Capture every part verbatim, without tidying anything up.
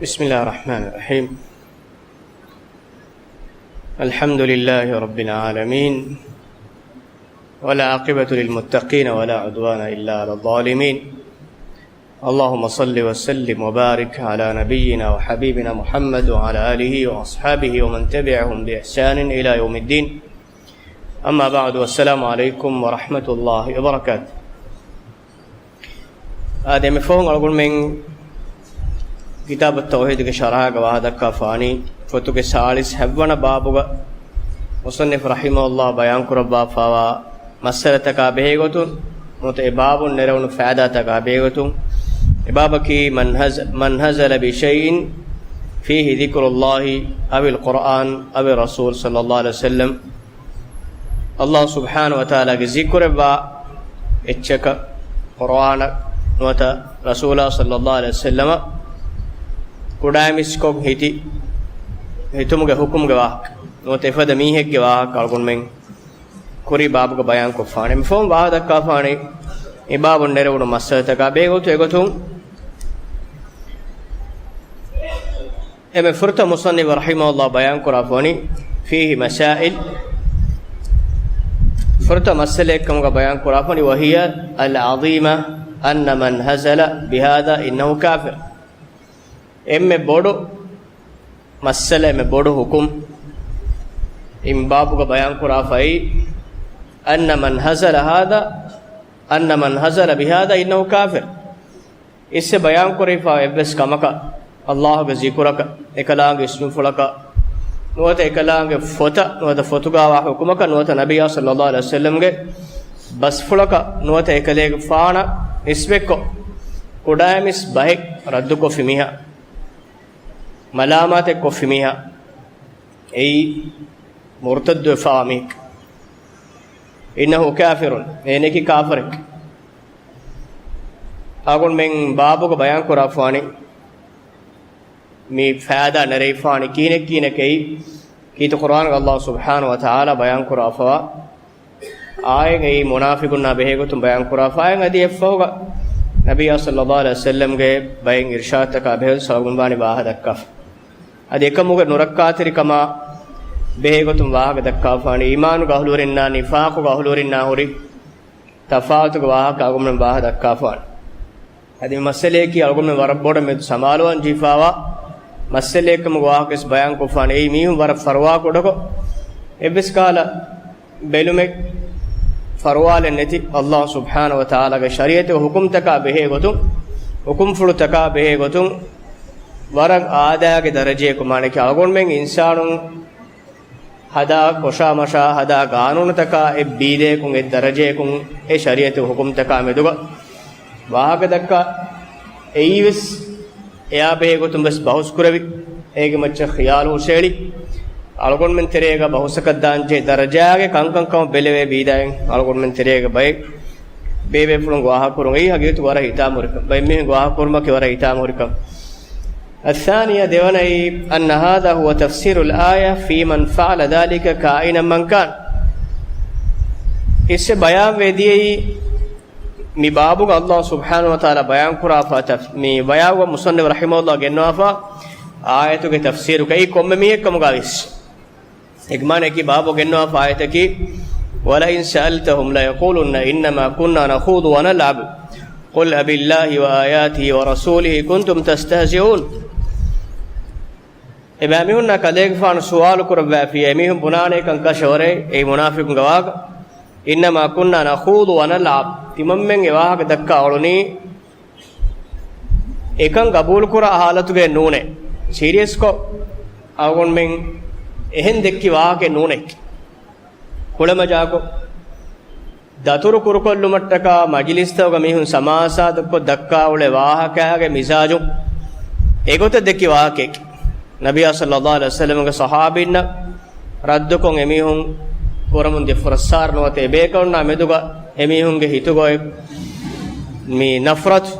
بسم الله الرحمن الرحيم. الحمد لله رب العالمين، والعاقبة للمتقين، ولا عدوان إلا على الظالمين. اللهم صل وسلم وبارك على نبينا وحبيبنا محمد وعلى آله وأصحابه ومن تبعهم بإحسان إلى يوم الدين. أما بعد، والسلام عليكم ورحمة الله وبركاته. އާދެ، މި ފަހުން އަޅުގަނޑުމެން ކިތާބު ތައުޙީދުގެ ޝަރަޙަގަ ވާހަކަ ދައްކާފާނީ، ފޮތުގެ ސާޅީސް ހަތްވަނަ ބާބުގަ މުޞައްނިފު ރަޙިމަހުﷲ ބަޔާން ކުރައްވާފާވާ މައްސަލަތަކާ ބެހޭގޮތުން، ނުވަތަ އެ ބާބުން ނެރެވުނު ފައިދާތަކާ ބެހޭގޮތުން. އެ ބާބަކީ، من هز-، من هزل بشيء فيه ذكر الله أو القرآن أو الرسول صلى الله عليه وسلم. ﷲ ސުބްޙާނަހޫ ވަތަޢާލާގެ ޒިކުރެއްވާ އެއްޗަކަށް، ޤުރުއާނަށް ނުވަތަ ރަސޫލާ ޞައްލައްލާހު ޢަލައިހި ވަސައްލަމަށް ކުޑައިމީސްކޮށް ހިތި، ހިތުމުގެ ޙުކުމުގެ ވާހަކަ ނުވަތަ އެފަދަ މީހެއްގެ ވާހަކަ އަޅުގަނޑުމެން ކުރީ ބާބުގަ ބަޔާންކޮށްފާނެ. މި ފަހުން ވާހަކަ ދައްކާފާނީ އެ ބާބުން ނެރެވުނު މައްސަލަތަކާ ބެހޭގޮތުން. އެގޮތުން އެމެ ފުރަތަމަ މުޞައްނިފު ރަޙިމަހުﷲ ބަޔާން ކުރާފަ ވަނީ، فيه مسائل، ފުރަތަމަ މައްސަލައެއްކަމުގަ ބަޔާން ކުރާފަ ވަނީ، وهي العظيمة أن من هزل بهذا إنه كافر. އެންމެ ބޮޑު މައްސަލަ، އެންމެ ބޮޑު ޙުކުމް އިން ބާބުގަ ބަޔާން ކުރާފައި، أن من هزل هذا، أن من هزل بهذا إنه كافر. އިސް އެ ބަޔާންކުރެވިފާ އެއްވެސް ކަމަކަށް، ﷲގެ ޒިކުރަކަށް، އެކަލާނގެ އިސްމުފުޅަކަށް، ނުވަތަ އެކަލާނގެ ފޮތަށް، ނުވަތަ ފޮތުގަވާ ޙުކުމަކަށް، ނުވަތަ ނަބިއްޔާ ޞައްލައްލާހު ޢަލައިހި ވަސައްލަމްގެ ބަސްފުޅަކަށް، ނުވަތަ އެކަލޭގެފާނަށް ނިސްބަތްކޮށް، ކުޑައިމީސް ބަހެއް ރައްދުކޮށްފި މީހާ، މަލާމާތެއް ކޮށްފި މީހާ، އެއީ މުރުތައްދުވެފާ މީހެއް. إنه كافر، އޭނައަކީ ކާފަރެއް. އަޅުގަނޑުމެން ބާބުގަ ބަޔާން ކުރާފާނީ، މި ފައިދާ ނެރެވިފާނީ ކިހިނެއް ކިހިނެއް ކައި، ކީރިތި ޤުރުއާނުގަ ﷲ ސުބްޙާނަހޫ ވަތަޢާލާ ބަޔާން ކުރާފަވާ އާޔަތް އެއީ މުނާފިޤުންނާ ބެހޭގޮތުން ބަޔާން ކުރާފައި، އަދި އެއްފަހުގަ ނަބިއްޔާ ޞައްލައްލާހު ޢަލައިހި ވަސައްލަމްގެ ބައެއް އިރުޝާދުތަކާ ބެހޭގޮތުން އަޅުގަނޑުމެން ވާހަކަ ދައްކާފަ. އަދި އެކަމުގެ ނުރައްކާތެރިކަމާ ބެހޭގޮތުން ވާހަކަ ދައްކާފާނީ، އީމާނުގެ އަހުލުވެރިންނާ ނިފާޤުގެ އަހުލުވެރިންނާ ހުރި ތަފާތުގެ ވާހަކަ އަޅުގަނޑުމެން ވާހަކަ ދައްކާފާނެ. އަދި މި މައްސަލައަކީ އަޅުގަނޑުމެން ވަރަށް ބޮޑަށް މިއަދު ސަމާލުވާން ޖެހިފާވާ މައްސަލައެއްކަމުގެ ވާހަކަވެސް ބަޔާންކޮށްފާނެ. އެއީ މީހުން ވަރަށް ފަރުވާ ކުޑަކޮށް، އެއްވެސް ކަހަލަ ބެލުމެއް ފަރުވާލެއް ނެތި، ﷲ ސުބްޙާނަހޫ ވަތަޢާލާގެ ޝަރީޢަތުގެ ޙުކުމްތަކާ ބެހޭގޮތުން، ޙުކުމްފުޅުތަކާ ބެހޭގޮތުން، ވަރަށް އާދައިގެ ދަރަޖައަކު، މާނައަކީ އަޅުގަނޑުމެން އިންސާނުން ހަދާ ކޮށާމަށާ ހަދާ ގާނޫނުތަކާ އެއް ބީދަޔަކުން އެއް ދަރަޖަޔަކުން އެ ޝަރީޢަތުގެ ޙުކުމްތަކާ މެދުގަ ވާހަކަ ދައްކާ، އެއީވެސް އެއާ ބެހޭގޮތުން ވެސް ބަހުސް ކުރެވި، އޭގެ މައްޗަށް ޚިޔާލު ހުށައެޅި، އަޅުގަނޑުމެން ތެރޭގަ ބަހުސަކަށް ދާންޖެހޭ ދަރަޖާގެ ކަންކަން ކަމަށް ބެލެވޭ ބީދައިން އަޅުގަނޑުމެން ތެރޭގަ ބައެއް ބޭބޭފުޅުން ވާހަކަ ކުރުން އެއީ ހަގީގަތު ވަރަށް ހިތާމަހުރިކަން. ބައެއް މީހުން ވާހަކަ ކުރުމަކީ ވަރަށް ހިތާމަހުރިކަން. الثانية، ދެވަނައީ، أن هذا هو تفسير الآية في من فعل ذلك كائنا من كان. އިސް ބަޔާންވެ ދިޔައީ މި ބާބުގަ ﷲ ސުބްޙާނަހޫ ވަތަޢާލާ ބަޔާންކުރާފަ ތަފް-، މި ބަޔާންވާ މުޞައްނިފު ރަޙިމަހުﷲ ގެންނަވާފަ އާޔަތުގެ ތަފްސީރުގައި ކޮންމެ މީހެއްކަމުގަވެސް. އޭގެ މާނައަކީ ބާބު ގެންނަވާފަ އާޔަތަކީ، ولئن سألتهم ليقولن إنما كنا نخوض ونلعب قل أبالله وآياته ورسوله كنتم تستهزئون. އެބައިމީހުންނާ ކަލޭގެފާނު ސުވާލު ކުރައްވާފިއްޔާ، އެމީހުން ބުނާނެ ކަންކަށަވަރޭ، އެއީ މުނާފިޤުންގެ ވާހަކަ، إنما كنا نخوض ونلعب، ތިމަންމެން އެ ވާހަކަ ދައްކާ އުޅުނީ އެކަން ގަބޫލުކުރާ ހާލަތުގައެއް ނޫނޭ. ސީރިއަސްކޮށް އަޅުގަނޑުމެން އެހެން ދެއްކި ވާހަކައެއް ނޫނޭ. ކުޅަމަޖާކޮށް، ދަތުރު ކުރުކޮށްލުމަށްޓަކާ މަޖިލިސްތަކުގަ މީހުން ސަމާސާތަކޮށް ދައްކާ އުޅޭ ވާހަކައިގެ މިޒާޖު އެގޮތަށް ދެއްކި ވާހަކައެކޭ. ނަބިއްޔާ ޞައްލައްލާހު ޢަލައިހި ވަސައްލަމްގެ ޞަޙާބީންނަށް ރައްދުކޮށް އެމީހުން ކުރަމުން ދިޔަ ފުރައްސާރަ ނުވަތަ އެބޭކަލުންނާ މެދުގަ އެމީހުންގެ ހިތުގައި މި ނަފްރަތު،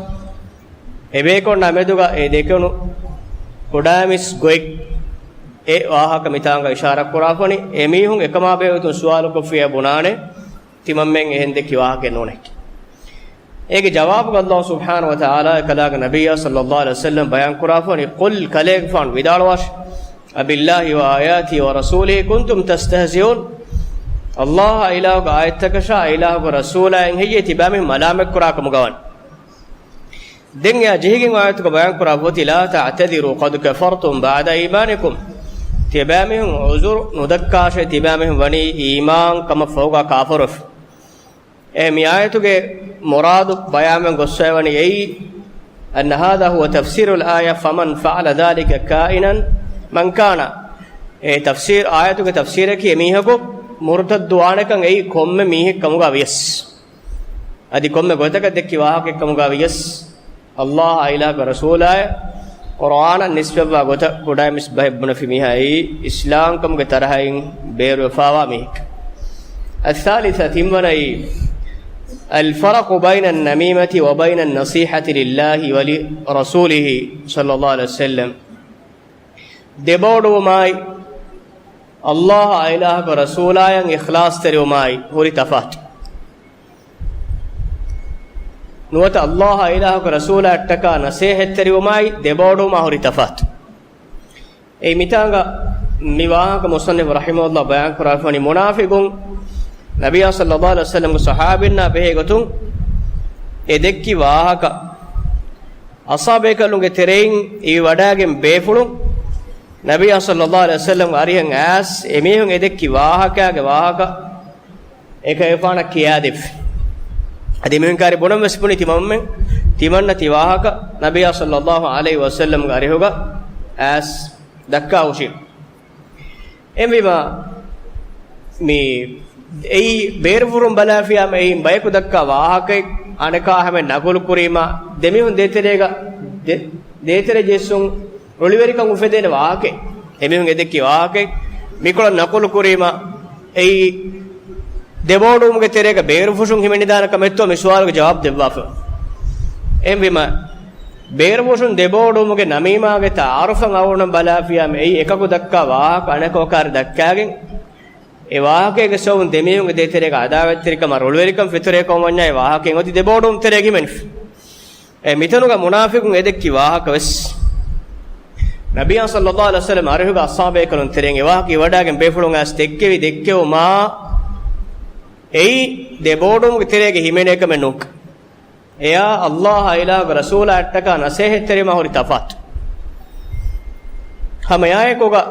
އެބޭކަލުންނާ މެދުގަ އެ ދެކެވުނު ކުޑައިމީސް ގޮތް، އެ ވާހަކަ މިތާނގަ އިޝާރާތް ކުރާފަނި. އެމީހުން އެކަމާ ބެހޭގޮތުން ސުވާލުކޮށްފިއްޔާ ބުނާނެ، ތިމަންމެން އެހެން ދެއްކި ވާހަކައެއް ނޫނޭ. އޭގެ ޖަވާބުގަ ﷲ ސުބްޙާނަހޫ ވަތަޢާލާ އެކަލާގެ ނަބިއްޔާ ޞައްލައްލާހު ޢަލައިހި ވަސައްލަމް ބަޔާން ކުރާފަ ވަނީ، قُلْ، ކަލޭގެފާނު ވިދާޅުވާށި، أَبِاللَّهِ وَآيَاتِهِ وَرَسُولِهِ كُنْتُمْ تَسْتَهْزِئُونَ؟ ﷲ އާ އިލާހުގެ އާޔަތްތަކަށާ އާ އިލާހުގެ ރަސޫލާއިން ހެއްޔޭ ތިބާމީހުން މަލާމަތްކުރާ ކަމުގަ ވަނީ؟ ދެން އެއާ ޖެހިގެން އާޔަތުގަ ބަޔާން ކުރާ ފޮތި، لَا تَعْتَذِرُوا قَدْ كَفَرْتُمْ بَعْدَ إِيمَانِكُمْ. ތިބާމީހުން ޢުޛުރު ނުދައްކާށޭ، ތިބާމީހުން ވަނީ އީމާން ކަމަށް ފަހުގަ ކާފަރުވެފަ. އެ މި އާޔަތުގެ މުރާދު ބަޔާންވެ ގޮއްސަވަނީ އެއީ، أَنَّ هَذَا هُوَ تَفْسِيرُ الْآيَةِ، فَمَنْ فَعَلَ ذَلِكَ كَائِنًا مَنْ كَانَ. އެ ތަފްސީރު، އާޔަތުގެ ތަފްސީރަކީ އެމީހަކު މުރުތައްދު ވާނެކަން އެއީ ކޮންމެ މީހެއް ކަމުގަ ވިޔަސް. އަދި ކޮންމެ ގޮތަކަށް ދެއްކި ވާހަކައެއް ކަމުގަ ވިޔަސް، ﷲ އާ އިލާހުގެ ރަސޫލާއަށް ޤުރްއާނަށް ނިސްބަތްވާ ގޮތަށް ކުޑައިމީސް ބަހެއް ބުނެފި މީހާ އެއީ އިސްލާމްކަމުގެ ތަރަހައިން ބޭރުވެފައިވާ މީހެއް. الثَّالِثَةُ، ތިންވަނައީ، الْفَرْقُ بَيْنَ النَّمِيمَةِ وَبَيْنَ النَّصِيحَةِ لِلَّهِ وَلِرَسُولِهِ صَلَّى اللَّهُ عَلَيْهِ وَسَلَّمَ. ދެބޯޑުވުމާއި، ﷲ އާ އިލާހުގެ ރަސޫލާއަށް އިޚްލާޞްތެރިވުމާއި ހުރި ތަފާތު. ނުވަތަ ﷲ އާ އިލާހުގެ ރަސޫލާއަށްޓަކާ ނަސޭހަތްތެރިވުމާއި ދެބޯޑުވުމާ ހުރި ތަފާތު. އެއީ މިތާނގަ މި ވާހަކަ މުޞައްނިފު ރަޙިމަހުﷲ ބަޔާން ކުރާފަ ވަނީ، މުނާފިޤުން ނަބިއްޔާ ޞައްލައްލާހު ޢަލައިހި ވަސައްލަމްގެ ޞަޙާބީންނާ ބެހޭ ގޮތުން އެ ދެއްކި ވާހަކަ، އަޞްޙާބޭކަލުންގެ ތެރެއިން އިވިވަޑައިގެން ބޭފުޅުން ނަބިއްޔާ ޞައްލައްލާހު ޢަލައިހި ވަސައްލަމްގެ އަރިހަށް އައިސް އެމީހުން އެ ދެއްކި ވާހަކައިގެ ވާހަކަ އެކަލޭގެފާނަށް ކިޔާދެއްވި. އަދި މީހުން ކާރި ބުނަން ވެސް ބުނި ތިމަންމެން، ތިމަންނަ ތި ވާހަކަ ނަބިއްޔާ ޞައްލައްލާހު ޢަލައިހި ވަސައްލަމްގެ އަރިހުގަ އައިސް ދައްކާ ހުށި. އެހެންވީމާ، މި އެއީ ބޭރުފުށުން ބަލާފިޔާމަ އެއީ ބަޔަކު ދައްކާ ވާހަކައެއް އަނެކާ ހަމަ ނަޤުލު ކުރީމާ، ދެމީހުން ދޭތެރޭގަ، ދެ-، ދޭތެރެ ޖެއްސުން ރުޅިވެރިކަން އުފެދޭނެ ވާހަކައެއް. އެމީހުން އެ ދެއްކި ވާހަކައެއް މިކޮޅަށް ނަޤުލު ކުރީމަ، އެއީ ދެބޯޑުވުމުގެ ތެރޭގަ ބޭރުފުށުން ހިމެނިދާނެ ކަމެއްތޯ މި ސުވާލުގެ ޖަވާބު ދެއްވާފަ. އެހެންވީމަ، ބޭރުފުށުން ދެބޯޑުވުމުގެ ނަމީމާގެ ތަޢާރުފަށް އަޅުގަނޑު ބަލާފިޔާމަ އެއީ އެކަކު ދައްކާ ވާހަކަ އަނެކަކު ކާރި ދައްކާގެން، އެ ވާހަކައިގެ ސަބަބުން ދެމީހުންގެ ދޭތެރޭގަ އަދާވަތްތެރިކަމާ ރުޅިވެރިކަން ފެތުރޭ ކަމަށް ވަންޏާ އެ ވާހަކައިން އޮތީ ދެބޯޑުވުމުގެ ތެރޭގަ ހިމެނިފަ. އެ މިތަނުގަ މުނާފިޤުން އެ ދެއްކި ވާހަކަ ވެސް، ނަބިއްޔާ ޞައްލައްލާހު ޢަލައިހި ވަސައްލަމް އަރިހުގަ އަޞްޙާބޭކަލުން ތެރެއިން އެ ވާހަކަ އިވަޑައިގެން ބޭފުޅުން އައިސް ދެއްކެވި ދެއްކެވުމާ އެއީ ދެބޯޑުވުމުގެ ތެރޭގަ ހިމެނޭ ކަމެއް ނޫން. އެއާ ﷲ އާ އިލާހުގެ ރަސޫލާއަށްޓަކާ ނަސޭހަތްތެރިވުމާ ހުރި ތަފާތު. ހަމައެއާއެކުގަ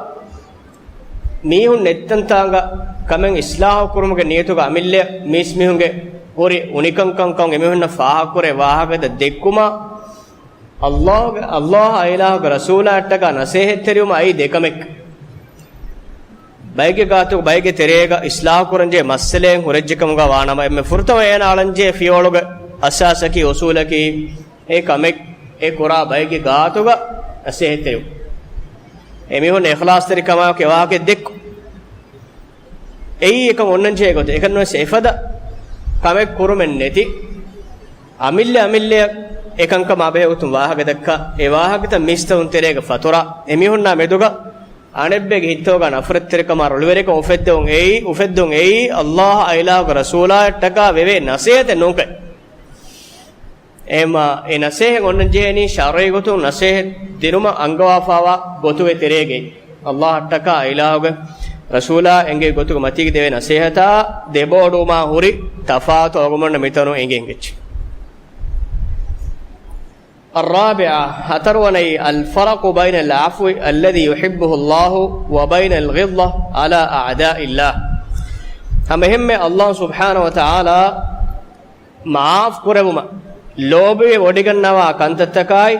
މީހުން ނެތްތަންތާނގަ ކަމެއް އިޞްލާޙު ކުރުމުގެ ނިޔަތުގަ އަމިއްލަ މީސްމީހުންގެ ހުރި އުނިކަންކަންކަން އެމީހުންނަށް ފާހަގަކުރޭ ވާހަކަތައް ދެއްކުމަށް، ﷲ ގެ، ﷲ އާ އިލާހުގެ ރަސޫލާއަށްޓަކާ ނަސޭހަތްތެރިވުމަށް އައީ ދެކަމެއް. ބައެއްގެ ގާތު، ބައެއްގެ ތެރޭގަ އިޞްލާޙު ކުރަންޖެހޭ މައްސަލައެއް ހުރެއްޖެ ކަމުގަ ވާނަމަ، އެންމެ ފުރަތަމަ އޭނާ އަޅަންޖެހޭ ފިޔަވަޅުގެ އަސާސަކީ، އުޞޫލަކީ، އެ ކަމެއް އެ ކުރާ ބައެއްގެ ގާތުގަ ނަސޭހަތްތެރިވުން. އެމީހުން އިޚްލާޞްތެރިކަމާއެކު އެ ވާހަކައެއް ދެއްކުން. އެއީ އެކަން އޮންނަންޖެހޭ ގޮތެއް. އެކަން ވެސް އެފަދަ ކަމެއް ކުރުމެއް ނެތި، އަމިއްލަ އަމިއްލައަށް އެކަންކަމާ ބެހޭ ގޮތުން ވާހަކަ ދައްކާ، އެ ވާހަކަތައް މީސްތަކުން ތެރޭގަ ފަތުރާ، އެމީހުންނާ މެދުގަ އަނެއްބައެއްގެ ހިތްތަކުގަ ނަފްރަތްތެރިކަމާ ރުޅިވެރިކަން އުފެއްދެވުން އެއީ، އުފެއްދުން އެއީ، ﷲ އާ އިލާހުގެ ރަސޫލާއަށްޓަކާ ވެވޭ ނަސޭހަތެއް ނޫންކަން. އެހެންމާ، އެ ނަސޭހަތް އޮންނަން ޖެހޭނީ ޝަރުޢީ ގޮތުން ނަސޭހަތް ދިނުމަށް އަންގަވާފައިވާ ގޮތުގެ ތެރޭގައި. ﷲ އަށްޓަކާ އިލާހުގެ ރަސޫލާ އެނގޭ ގޮތުގެ މަތީގަ ދެވޭ ނަސޭހަތާ ދެބޯޑުވުމާ ހުރި ތަފާތު އަޅުގަނޑުމެންނަށް މިތަނުން އެނގިގެން އެއްޗެއް. الرابعة، ހަތަރުވަނައީ، الفرق بين العفو الذي يحبه الله وبين الغلظة على أعداء الله. ހަމައެހެންމެ ﷲ ސުބްޙާނަހޫ ވަތަޢާލާ މަޢާފް ކުރެވުމަށް ލޯބިވެ ވޮޑިގަންނަވާ ކަންތައްތަކާއި،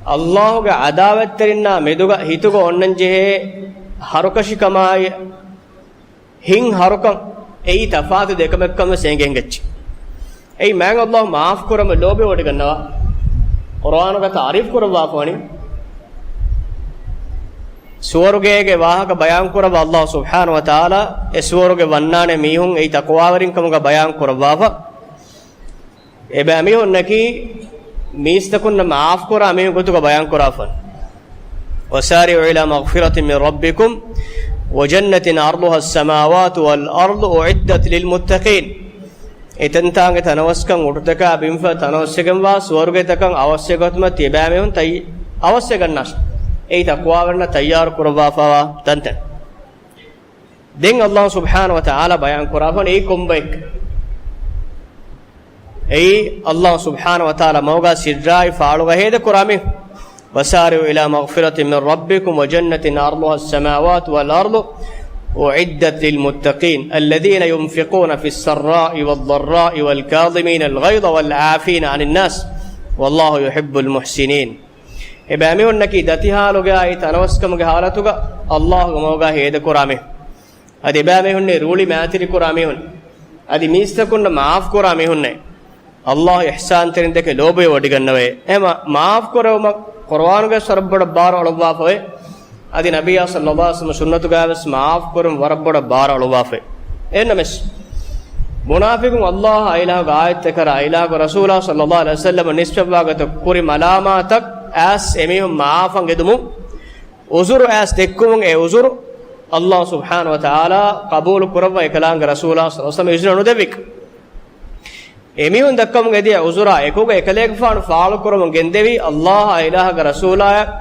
ﷲ ގެ ޢަދާވަތްތެރިންނާ މެދުގަ ހިތުގަ އޮންނަން ޖެހޭ ހަރުކަށިކަމާއި، ހިތްހަރުކަން އެއީ ތަފާތު ދެކަމެއްކަން ވެސް އެނގެން އެއްޗެއް. އެއީ މާތް ﷲ މަޢާފް ކުރަމު ލޯބި ވޮޑިގަންނަވާ. ޤުރުއާނުގަ ތަޢުރީފް ކުރައްވާފަ ވަނީ، ސުވަރުގޭގެ ވާހަކަ ބަޔާން ކުރައްވާ ﷲ ސުބްޙާނަހޫ ވަތަޢާލާ، އެ ސުވަރުގެ ވަންނާނެ މީހުން އެއީ ތަޤްވާވެރިން ކަމުގަ ބަޔާން ކުރައްވާފަ. އެބައިމީހުންނަކީ މީސްތަކުންނަށް މަޢާފްކުރާ މީހުން ގޮތުގަ ބަޔާންކުރާފަ. وسارعوا إلى مغفرة من ربكم وجنة عرضها السماوات والأرض أعدت للمتقين. އެތަންތާނގެ ތަނަވަސްކަން އުޑުތަކާ ބިންފަ ތަނަވަސްވެގެންވާ ސުވަރުގެތަކަށް އަވަސްވެގޮތުމަށް ތިބާމީހުން ތައް-، އަވަސްވެގަންނާށި. އެއީ ތަޤްވާވެރިންނަށް ތައްޔާރު ކުރައްވާފައިވާ ތަންތަން. ދެން ﷲ ސުބްޙާނަހޫ ވަތަޢާލާ ބަޔާން ކުރާފަން އެއީ ކޮންބައެއް؟ އެއީ ﷲ ސުބްޙާނަހޫ ވަތަޢާލާ މަގުގާ ސިއްރާއި ފާޅުގަ ހޭދަކުރާ މީހުން. وسارعوا إلى مغفرة من ربكم وجنة عرضها السماوات والأرض أعدت للمتقين الذين ينفقون في السراء والضراء والكاظمين الغيظ والعافين عن الناس والله يحب المحسنين. އެބައިމީހުންނަކީ ދަތިހާލުގައި ތަނަވަސްކަމުގެ ހާލަތުގަ ﷲގެ މަގުގަ ހޭދަކުރާ މީހުން. އަދި އެބައިމީހުންނީ ރޫޅި މައިތިރިކުރާ މީހުން. އަދި މީސްތަކުންނަށް މާފްކުރާ މީހުންނޭ. ﷲ އިޙްސާންތެރިން ދެކެ ލޯބިވެވޮޑިގަންނަވައޭ. އެހެންވީމަ މާފްކުރެވުމަށް ޤުރުއާނުގައި ވަރަށް ބޮޑަށް ބާރު އަޅުއްވާފައި. އަދި ނަބިއްޔާ ޞައްލައްލާހު ޢަލައިހި ވަސައްލަމް ސުންނަތުގައިވެސް މާފްކުރުން ވަރަށް ބޮޑަށް ބާރު އަޅުއްވާފައި. އެހެންނަމަވެސް، މުނާފިޤުން ﷲ އާއި އިލާހުގެ އާޔަތްތަކަށް އާއި އިލާހުގެ ރަސޫލާ ޞައްލައްލާހު ޢަލައިހި ވަސައްލަމަށް ނިސްބަތްވާގޮތަށް ކުރި މަލާމާތަށް އައިސް އެމީހުން މަޢާފަށް އެދުމުން، ޢުޛުރު އައިސް ދެއްކުމުން އެ ޢުޛުރު ﷲ ސުބްޙާނަހޫ ވަތަޢާލާ ޤަބޫލު ކުރައްވައި އެކަލާނގެ ރަސޫލާ ޞައްލައްލާހު ޢަލައިހި ވަސައްލަމަށް އިޒުނަ ނުދެއްވި. އެމީހުން ދައްކަމުން އެދިޔަ ޢުޛުރާ އެކުގަ އެކަލޭގެފާނު ފާޅުކުރަމުން ގެންދެވީ، ﷲ އާއި އިލާހުގެ ރަސޫލާއަށް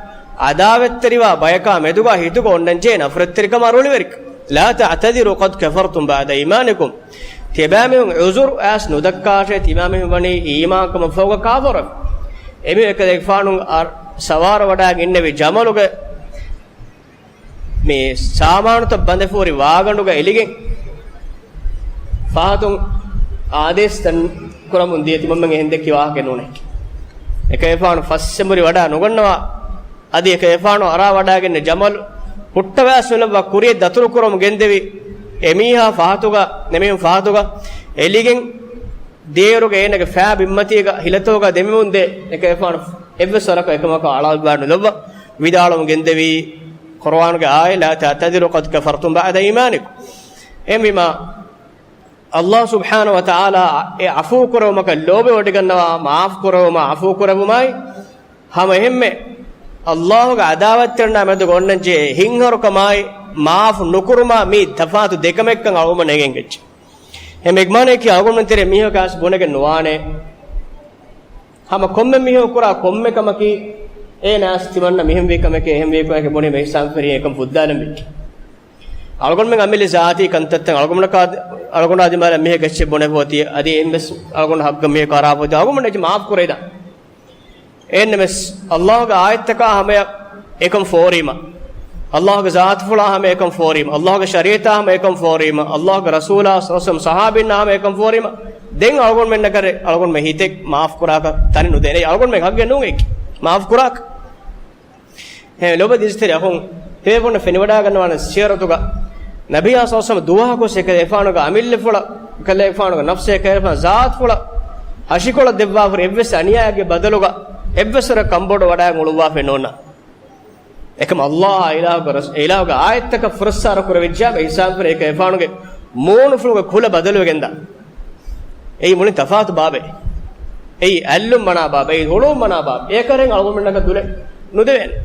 ޢަދާވަތްތެރިވާ ބަޔަކާ މެދުގަ ހިތުގަ އޮންނަންޖެހޭ ނަފްރަތްތެރިކަމާ ރުޅިވެރިކަން. لا تعتذروا قد كفرتم بعد إيمانكم. ތިޔަބައިމީހުން ޢުޛުރު އައިސް ނުދައްކާށޭ، ތިމާމީހުން ވަނީ އީމާންކަމަށްފަހުގަ ކާފަރުވެފަ. އެމީހުން އެކަލޭގެފާނު އަ-، ސަވާރަށް ވަޑައިގެން އިންނެވި ޖަމަލުގެ މި ސާމާނުތައް ބަނދެފަ ހުރި ވާގަނޑުގަ އެލިގެން ފަހަތުން އާދޭސް ދަން ކުރަމުން ދިޔަ ތިމަންމެން އެހެން ދެއްކި ވާހަކައެއް ނޫނޭ. އެކަލޭގެފާނު ފަސްއެނބުރި ވަޑައި ނުގަންނަވާ. އަދި އެކަލޭގެފާނު އަރާ ވަޑައިގެންނެވި ޖަމަލު ހުއްޓަވައިސް ނުލައްވާ ކުރިޔަށް ދަތުރު ކުރަމުން ގެންދެވި އެމީހާ ފަހަތުގަ، އެމީހުން ފަހަތުގަ އެލިގެން ދޭއިރުގަ އޭނަގެ ފައި ބިންމަތީގަ ހިލަތަކުގަ ދެމިމުން ދޭ. އެކަލޭގެފާނު އެއްވެސް ވަރަކަށް އެކަމަކަށް އަޅާލައްވާ ނުލައްވާ ވިދާޅުވަމުން ގެންދެވީ ޤުރުއާނުގެ އާޔަތް، لا تعتذروا قد كفرتم بعد إيمانكم. އެހެންވީމަ، ﷲ ސުބްޙާނަހޫ ވަތަޢާލާ އެ ޢަފޫ ކުރެވުމަކަށް ލޯބިވޮޑިގަންނަވާ، މާފް ކުރެވުމާ، ޢަފޫ ކުރެވުމާއި، ހަމަ އެހެންމެ ﷲގެ ޢަދާވަތްތެރިންނާ މެދުގަ އޮންނަންޖެހޭ ހިތްހަރުކަމާއި، މާފް ނުކުރުމާ މީ ތަފާތު ދެ ކަމެއްކަން އަޅުގަނޑުމެންނަށް އެނގިގެންޖެ. އެހެން އެގްމާނައަކީ އަޅުގަނޑުމެން ތެރޭ މީހަކަށް ބުނެގެން ނުވާނެ. ހަމަ ކޮންމެ މީހަކު ކުރާ ކޮންމެ ކަމަކީ، އޭނާ ތިމަންނަ މިހެން ވީ ކަމެކޭ، އެހެން ވީ ކަމެކޭ ބުނީމަ އިޙްސާން ފެށީ އެކަން ފުއްދާލަން ވެއްޖެ. އަޅުގަނޑުމެން އަމިއްލަ ޒާތީ ކަންތައްތައް އަޅުގަނޑަކާ، އަޅުގަނޑާ ދިމާލަށް މީހެއް ގެއްސެއް ބުނެފަ އޮތީ، އަދި އެއްވެސް އަޅުގަނޑު ޙައްޤަށް މީހަކު އަރާފަ އޮތީ، އަޅުގަނޑުމެން އެއްޗެއް މާފް ކުރައިދާން. އެހެންނަމަވެސް، ﷲގެ އާޔަތްތަކާ ހަމަޔަށް އެކަން ފޯރީމަ، ﷲގެ ޒާތުފުޅާ ހަމަ އެކަން ފޯރީމަ، ﷲގެ ޝަރީޢަތާ ހަމަ އެކަން ފޯރީމަ، ﷲގެ ރަސޫލާ ޞައްލަﷲު ޢަލައިހި ވަސައްލަމް ޞަޙާބީންނާ ހަމަ އެކަން ފޯރީމަ، ދެން އަޅުގަނޑުމެންނަކަށް އަޅުގަނޑުމެން ހިތެއް މާފް ކުރާކަށް ތަނެއް ނުދޭނެ. އަޅުގަނޑުމެން ޙައްޤެއް ނޫން އެއީ މާފް ކުރާކަށް. ހެ، ލޯބިވެތި އިޒުތެރި އަޚުން، ތިބޭފުޅުންނަށް ފެނިވަޑައިގަންނަވާނެ ސިޔަރަތުގަ ނަބިއްޔާ ޞައްލަﷲު ޢަލައިހި ވަސައްލަމަ ދުވަހަކުވެސް އެކަލޭގެފާނުގެ އަމިއްލަފުޅަށް، އެކަލޭގެފާނުގެ ނަފްސަށް އެކަލޭގެފާނު ޒާތުފުޅަށް ހަށިކޮޅަށް ދެއްވާފަ ހުރި އެއްވެސް އަނިޔާއެއްގެ ބަދަލުގަ، އެއްވެސް ވަރަކަށް ކަންބޮޑުވެވަޑައިގެން އުޅުއްވާފައެއް ނޯންނާނެ. އެކަމަ ﷲ އާއި އިލާހުގެ ރަސް-، އެ އިލާހުގެ އާޔަތްތަކަށް ފުރައްސާރަ ކުރެވިއްޖާ އިޙްސާން ފެށީ އެކަލޭގެފާނުގެ މޫނުފުޅުގެ ކުލަ ބަދަލުވެގެންދާނެ. އެއީ މުޅިން ތަފާތު ބާބެއް. އެއީ އަތްލުން މަނާ ބާބެއް. އެއީ ހުޅުވުން މަނާ ބާބެއް. އެކަހަލަ އަޅުގަނޑުމެންނަކަށް ދުލެއް ނުދެވޭނެ.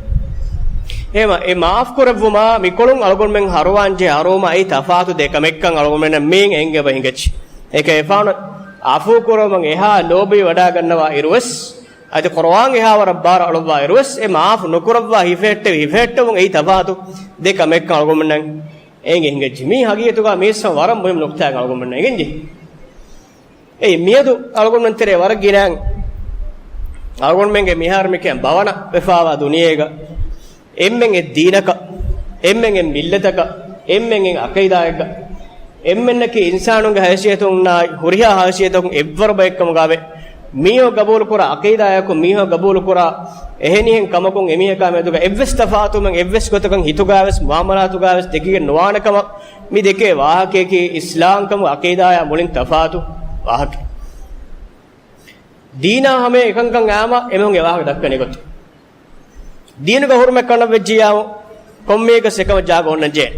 އެހެންވީމަ، އެ މާފް ކުރެއްވުމާ މިކޮޅުން އަޅުގަނޑުމެން ހަރުވާންޖެހޭ ހަރުވުމާ އެއީ ތަފާތު ދެ ކަމެއްކަން އަޅުގަނޑުމެންނަށް މިއިން އެނގޭ ބަ ހިނގައްޖެ. އެކަލޭގެފާނު ޢަފޫ ކުރުމަށް އެހާ ލޯބިވެވަޑައިގަންނަވާ އިރުވެސް، އަދި ޤުރުއާން އެހާ ވަރަށް ބާރު އަޅުއްވާ އިރުވެސް، އެ މާފް ނުކުރައްވާ ހިފެހެއްޓެވި ހިފެހެއްޓެވުން އެއީ ތަފާތު ދެ ކަމެއްކަން އަޅުގަނޑުމެންނަށް އެނގޭ ހިނގައްޖެ. މީ ހަގީގަތުގަ މީސް ވަރަށް މުހިއްމު ނުކުތާއެއް އަޅުގަނޑުމެންނަށް އެނގެންޖެހޭ. އެއީ މިއަދު އަޅުގަނޑުމެން ތެރޭ ވަރަށް ގިނައިން އަޅުގަނޑުމެންގެ މިހާރު މިކަން ބަވަނަ ވެފައިވާ ދުނިޔޭގަ އެންމެން އެއް ދީނަކަށް، އެންމެން އެއް މިއްލަތަކަށް، އެންމެން އެއް ޢަޤީދާއެއްގަ، އެންމެންނަކީ އިންސާނުންގެ ހައިސިއްޔަތުންނާއި ހުރިހާ ހައިސިއްޔަތަކުން އެއްވަރު ބައެއްކަމުގައެވެ. މީހުން ގަބޫލުކުރާ ޢަޤީދާއަކުން، މީހުން ގަބޫލުކުރާ އެހެނިހެން ކަމަކުން އެމީހަކާ މެދުގަ އެއްވެސް ތަފާތުވުމެއް އެއްވެސް ގޮތަކަށް ހިތުގައިވެސް މުޢާމަލާތުގައިވެސް ދެކިގެން ނުވާނެ ކަމަށް މި ދެކޭ ވާހަކަޔަކީ އިސްލާމްކަމުގެ ޢަޤީދާއާ މުޅިން ތަފާތު ވާހަކައެއް. ދީނާ ހަމަޔަށް އެކަންކަން އައީމަ އެމީހުން އެ ވާހަކަ ދައްކަނީ ގޮތެއް. ދީނުގެ ހުރުމަތް ކަނޑަން ވެއްޖިއްޔާމު ކޮންމީގަ އެކަމަށް ޖާގަ އޮންނަން ޖެހޭ.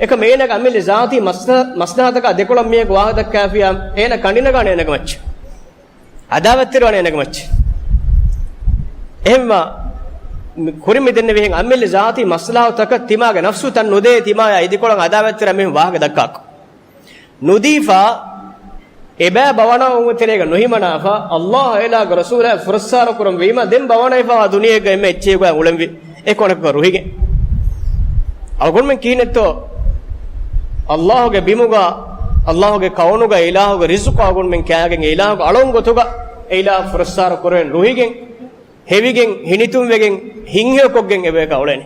އެކަމަ އޭނަގެ އަމިއްލަ ޒާތީ މަސްލަ-، މަސްލަހަތަކާ ދެކޮޅަށް މީހަކު ވާހަކަ ދައްކާފިއްޔާ އޭނަ ކަނޑިނަގާނެ އޭނަގެ މައްޗަށް. އަދާވަތްތެރިވާނެ އޭނަގެ މައްޗަށް. އެހެންވީމަ، މި-، ކުރިން މި ދެންނެވިހެން އަމިއްލަ ޒާތީ މަސްލަހަތަކަށް ތިމާގެ ނަފްސު ތަން ނުދޭ، ތިމާޔާ އިދިކޮޅަށް އަދާވަތްތެރި މީހުން ވާހަކަ ދައްކާކަށް. ނުދީފަ، އެބައި ބަވަނާ އުމު ތެރޭގަ ނުހިމަނާފަ، ﷲ އާއި އޭނާގެ ރަސޫލާ ފުރައްސާރަ ކުރަން ވީމަ، ދެން ބަވަނައިފަވާ ދުނިޔޭގަ އެންމެ އެއްޗެއްގަ އުޅެންވީ އެ ކޮނަކަކަށް ރުހިގެން. އަޅުގަނޑުމެން ކިހިނެއްތޯ؟ ﷲ ގެ ބިމުގަ، ﷲ ގެ ކައުނުގަ އިލާހުގެ ރިޒުޤު އަޅުގަނޑުމެން ކާގެން، އެ އިލާހުގެ އަޅުން ގޮތުގަ އެ އިލާހު ފުރައްސާރަ ކުރެވެން ރުހިގެން، ހެވިގެން، ހިނިތުންވެގެން، ހިތްހެޔޮކޮށްގެން އެބަޔަކަށް އުޅެނީ.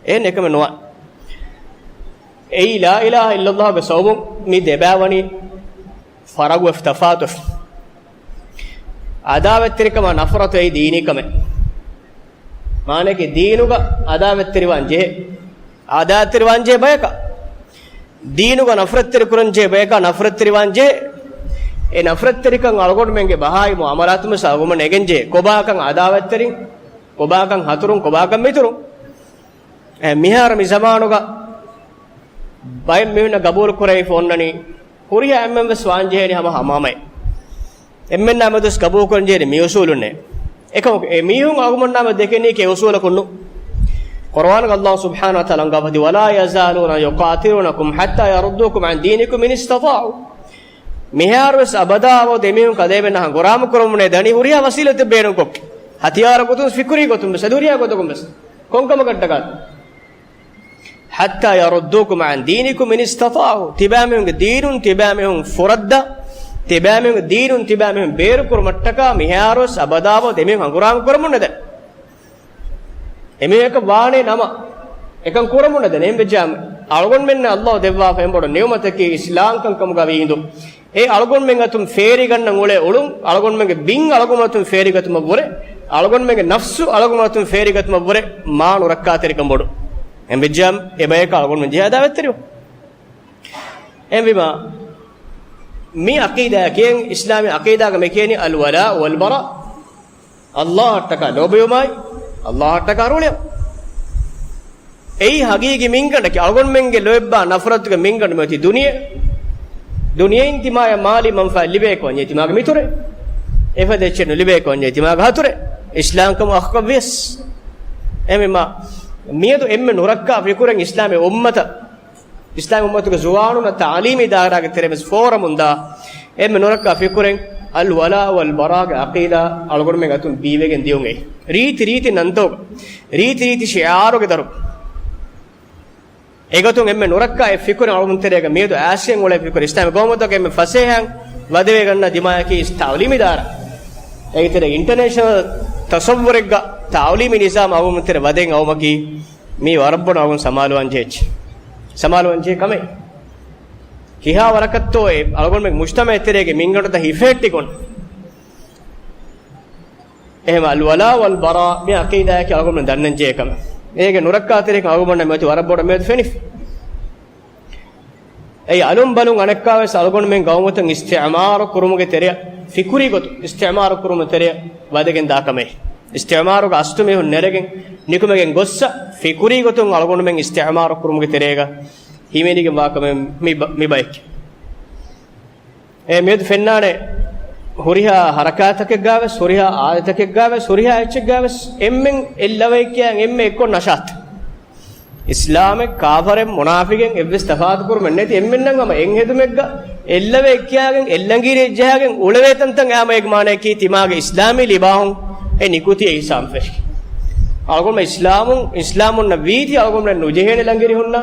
އެހެން އެކަމެއް ނުވާ. އެއީ ލާ އިލާހަ އިއްލަﷲ ގެ ސަބަބުން މި ދެބައި ވަނީ ފަރަގުވެފަ، ތަފާތުވެފަ. އަދާވަތްތެރިކަމާ ނަފްރަތު އެއީ ދީނީ ކަމެއް. މާނައަކީ ދީނުގަ އަދާވަތްތެރިވާން ޖެހޭ. އަދާވަތްތެރިވާން ޖެހޭ ބަޔަކަށް، ދީނުގަ ނަފްރަތްތެރި ކުރަން ޖެހޭ ބަޔަކަށް ނަފްރަތްތެރިވާން ޖެހޭ. އެ ނަފްރަތްތެރިކަން އަޅުގަނޑުމެންގެ ބަހާއި މުއާމަލާތުން ވެސް އަޅުގަނޑުމެން ނެގެން ޖެހޭ. ކޮބާކަން އަދާވަތްތެރިން، ކޮބާކަން ހަތުރުން، ކޮބާކަން މިތުރުން. އެ މިހާރު މި ޒަމާނުގަ ބައެއް މީހުންނަށް ގަބޫލު ކުރެވިފަ އޮންނަނީ، ހުރިހާ އެންމެން ވެސް ވާން ޖެހޭނީ ހަމަ ހަމަހަމައޭ. އެންމެންނާ މެދުވެސް ގަބޫލުކުރަން ޖެހޭނީ މި އުސޫލުންނޭ. އެކަމަކު އެ މީހުން އަޅުގަނޑުމެންނާ މެދު ދެކެނީކީ އެ އުސޫލަކުން ނޫން. ޤުރުއާނުގަ ﷲ ސުބްޙާނަހޫ ވަތަޢާލާ އަންގާފަދި، "ولا يزالون يقاتلونكم حتى يردوكم عن دينكم إن استطاعوا." މިހާރުވެސް އަބަދާ އަބަދު އެމީހުން ކަލޭމެންނާ ހަނގުރާމަ ކުރަމުންނޭ ދަނީ ހުރިހާ ވަސީލަތެއް ބޭނުންކޮށްގެން، ހަތިޔާރު ގޮތުން، ފިކުރީ ގޮތުން ވެސް، އަދި ހުރިހާ ގޮތަކުން ވެސް، ކޮންކަމަކަށްޓަކާ. "حتى يردوكم عن دينكم إن استطاعوا." ތިބާމީހުންގެ ދީނުން، ތިބާމީހުން ފުރައްދާ، ތިބާމީހުންގެ ދީނުން، ތިބާމީހުން ބޭރުކުރުމަށްޓަކާ މިހާރުވެސް އަބަދާ އަބަދު އެމީހުން ހަނގުރާމަ ކުރަމުންނެދެން. އެމީހަކަށް ވާނޭ ނަމަ، އެކަން ކުރަމުން ނެދެން. އެހެން ވެއްޖާމަ، އަޅުގަނޑުމެންނަށް ﷲ ދެއްވާފަ އެންބޮޑު ނިޢުމަތަކީ އިސްލާމްކަން ކަމުގަ ވީ ހިނދު، އެ އަޅުގަނޑުމެން އަތުން ފޭރިގަންނަން އުޅޭ އުޅުން، އަޅުގަނޑުމެންގެ ބިން އަޅުގަނޑުމެން އަތުން ފޭރިގަތުމަށްވުރެ، އަޅުގަނޑުމެންގެ ނަފްސު އަޅުގަނޑުމެން އަތުން ފޭރިގަތުމަށްވުރެ، މާ ނުރައްކާތެރިކަން ބޮޑު. އެހެން ވެއްޖާމަ، އެބަޔަކަށް އަޅުގަނޑުމެން ޖެހޭ އަދާވަތްތެރިވުން. އެހެންވީމަ، މި ޢަޤީދާއަކީ، އިސްލާމީ ޢަޤީދާގަ މި ކިޔަނީ އަލްވަލާ ވަލްބަރާ. ﷲ އަށްޓަކާ ލޯބިވުމާއި، ﷲ އަށްޓަކާ ރުޅިވުން. އެއީ ހަގީގީ މިންގަނޑަކީ. އަޅުގަނޑުމެންގެ ލޯތްބާ ނަފްރަތުގެ މިންގަނޑު މިއޮތީ ދުނިޔެ. ދުނިޔެއިން ތިމާޔަށް މާލީ މަންފާ ލިބޭކަމަށް ތިމާގެ މިތުރެ. އެފަދަ އެއްޗެއް ނުލިބޭކަމަށް ތިމާގެ ހަތުރެ. އިސްލާމްކަމު އަޚަކަށް ވިޔަސް. އެހެންވީމަ، މިއަދު އެންމެ ނުރައްކާ ފިކުރެއް އިސްލާމީ އުއްމަތަށް، އިސްލާމީ އުއްމަތުގެ ޒުވާނުންނަށް ތަޢުލީމީ ދާއިރާގެ ތެރެ ވެސް ފޯރަމުން ދާ، އެންމެ ނުރައްކާ ފިކުރެއް އަލްވަލާ ވަލްބަރާގެ ޢަޤީދާ އަޅުގަނޑުމެން އަތުން ބީވެގެން ދިޔުން އެއީ. ރީތި ރީތި ނަންތޯގަ، ރީތި ރީތި ޝިޢާރުގެ ދަރު. އެގޮތުން އެންމެ ނުރައްކާ އެއް ފިކުރެއް އަޅުގަނޑު ތެރޭގަ މިއަދު އާސިޔަން އުޅޭ ފިކުރެއް އިސްލާމީ ގައުމުތަކަށް އެންމެ ފަސޭހައިން ވަދެވެގަންނަ ދިމާޔަކީ ތަޢުލީމީ ދާއިރާ. އޭގެ ތެރޭ އިންޓަރނޭޝަނަލް ތަޞައްވުރެއްގަ ތަޢުލީމީ ނިޒާމް އަޅުގަނޑު ތެރޭ ވަދެގެން އައުމަކީ މީ ވަރަށް ބޮޑަށް އަޅުގަނޑު ސަމާލުވާން ޖެހޭ، ސަމާލުވާން ޖެހޭ ކަމެއް. ކިހާ ވަރަކަށްތޯ އެ އަޅުގަނޑުމެން މުޖްތަމަޢެއް ތެރޭގެ މިންގަނޑުތައް ހިފެހެއްޓިގެން. އެހެން އަލްވަލާ ވަލްބަރާ މި ޢަޤީދާއަކީ އަޅުގަނޑުމެން ދަންނަން ޖެހޭ ކަމެއް. އޭގެ ނުރައްކާތެރިކަން އަޅުގަނޑަށް މިއޮތީ ވަރަށް ބޮޑަށް މިއަދު ފެނިފަ. އެއީ އަލުން ބަލުން އަނެއްކާވެސް އަޅުގަނޑުމެން ގައުމުތައް އިސްތިޢުމާރު ކުރުމުގެ ތެރެއަށް، ފިކުރީ ގޮތުން އިސްތިޢުމާރު ކުރުމުގެ ތެރެއަށް ވަދެގެން ދާ ކަމެއް. އިސްތިޢުމާރުގެ އަސްލު މީހުން ނެރެގެން ނިކުމެގެން ގޮއްސަ، ފިކުރީ ގޮތުން އަޅުގަނޑުމެން އިސްތިޢުމާރު ކުރުމުގެ ތެރޭގަ ހިމެނިގެން ވާ ކަމެއް މި ބަ-، މި ބައެއް. އެ މިއަދު ފެންނާނެ ހުރިހާ ހަރަކާތްތަކެއްގާވެސް، ހުރިހާ އާދަތަކެއްގާވެސް، ހުރިހާ އެއްޗެއްގާވެސް އެންމެން އެއްލަވައެއް ކިޔާ އެންމެ އެއްކޮށް ނަޝާތު. އިސްލާމެއް ކާފަރެއް މުނާފިގެން އެއްވެސް ތަފާތު ކުރުމެއް ނެތި އެންމެންނަށް ހަމަ އެއްހެދުމެއްގަ އެއްލަވައެއް ކިޔާގެން އެއްލަނގިރިއެއް ޖަހާގެން އުޅެވޭ ތަންތަން އާމައެއް މާނައަކީ ތިމާގެ އިސްލާމީ ލިބާހުން އެ ނިކުތީ އެ ހިސާބު ފެށި. އަޅުގަނޑުމެން އިސްލާމުން، އިސްލާމުންނަށް ވީތީ އަޅުގަނޑުމެން ނުޖެހޭނެ ލަނގިރި ހުންނާ،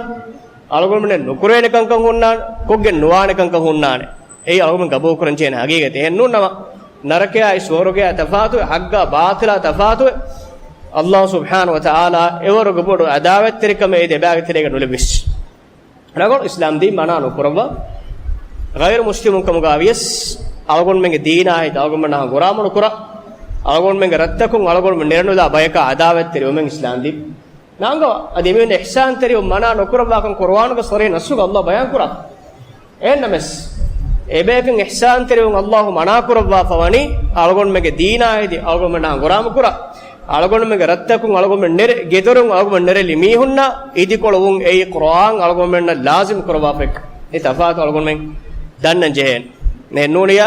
އަޅުގަނޑުމެން ނުކުރޭނެ ކަންކަން ހުންނާނެ، ކޮށްގެން ނުވާނެ ކަންކަން ހުންނާނެ. އެއީ އަޅުގަނޑު ގަބޫލުކުރަން ޖެހޭނެ ހަގީގަތެއް. އެހެންނޫން ނަމަ، ނަރަކަޔާއި ސުވަރުގެޔާ ތަފާތުވެ، ޙައްޤާ ބާޠިލާ ތަފާތުވެ، ﷲ ސުބްޙާނަހޫ ވަތަޢާލާ އެވަރުގެ ބޮޑު ޢަދާވަތްތެރިކަމެއް އެ ދެބާގެ ތެރޭގަ ނުލިބިސް. ރަނގަޅު އިސްލާމް ދީން މަނާ ނުކުރައްވާ، ޣައިރު މުސްލިމުން ކަމުގަ ވިޔަސް، އަޅުގަނޑުމެންގެ ދީނާ ހިތް އަޅުގަނޑުމެންނާ ހަނގުރާމަ ނުކުރާ، އަޅުގަނޑުމެންގެ ރަށްތަކުން އަޅުގަނޑުމެން ނެރެނުލާ ބަޔަކާ ޢަދާވަތްތެރިވުމެއް އިސްލާމް ދީން ނާނގަވާ. އަދި އެމީހުން އިޙްސާންތެރިވުން މަނާ ނުކުރައްވާކަން ޤުރުއާނުގެ ޞަރީޙް ނައްޞުގަ ﷲ ބަޔާން ކުރާ. އެހެންނަމަވެސް، އެބަޔަކުން އިޙްސާންތެރިވުން ﷲ މަނާ ކުރައްވާފަ ވަނީ، އަޅުގަނޑުމެންގެ ދީނާ ހިތް އަޅުގަނޑުމެންނާ ހަނގުރާމަ ކުރާ، އަޅުގަނޑުމެންގެ ރަށްތަކުން އަޅުގަނޑުމެން ނެރެ، ގެދޮރުން އަޅުގަނޑުމެން ނެރެލި މީހުންނާ އިދިކޮޅުވުން އެއީ ޤުރުއާން އަޅުގަނޑުމެންނަށް ލާޒިމް ކުރައްވާފަ އެއްކަން. އެ ތަފާތު އަޅުގަނޑުމެން ދަންނަން ޖެހޭނެ. އެހެންނޫނިއްޔާ،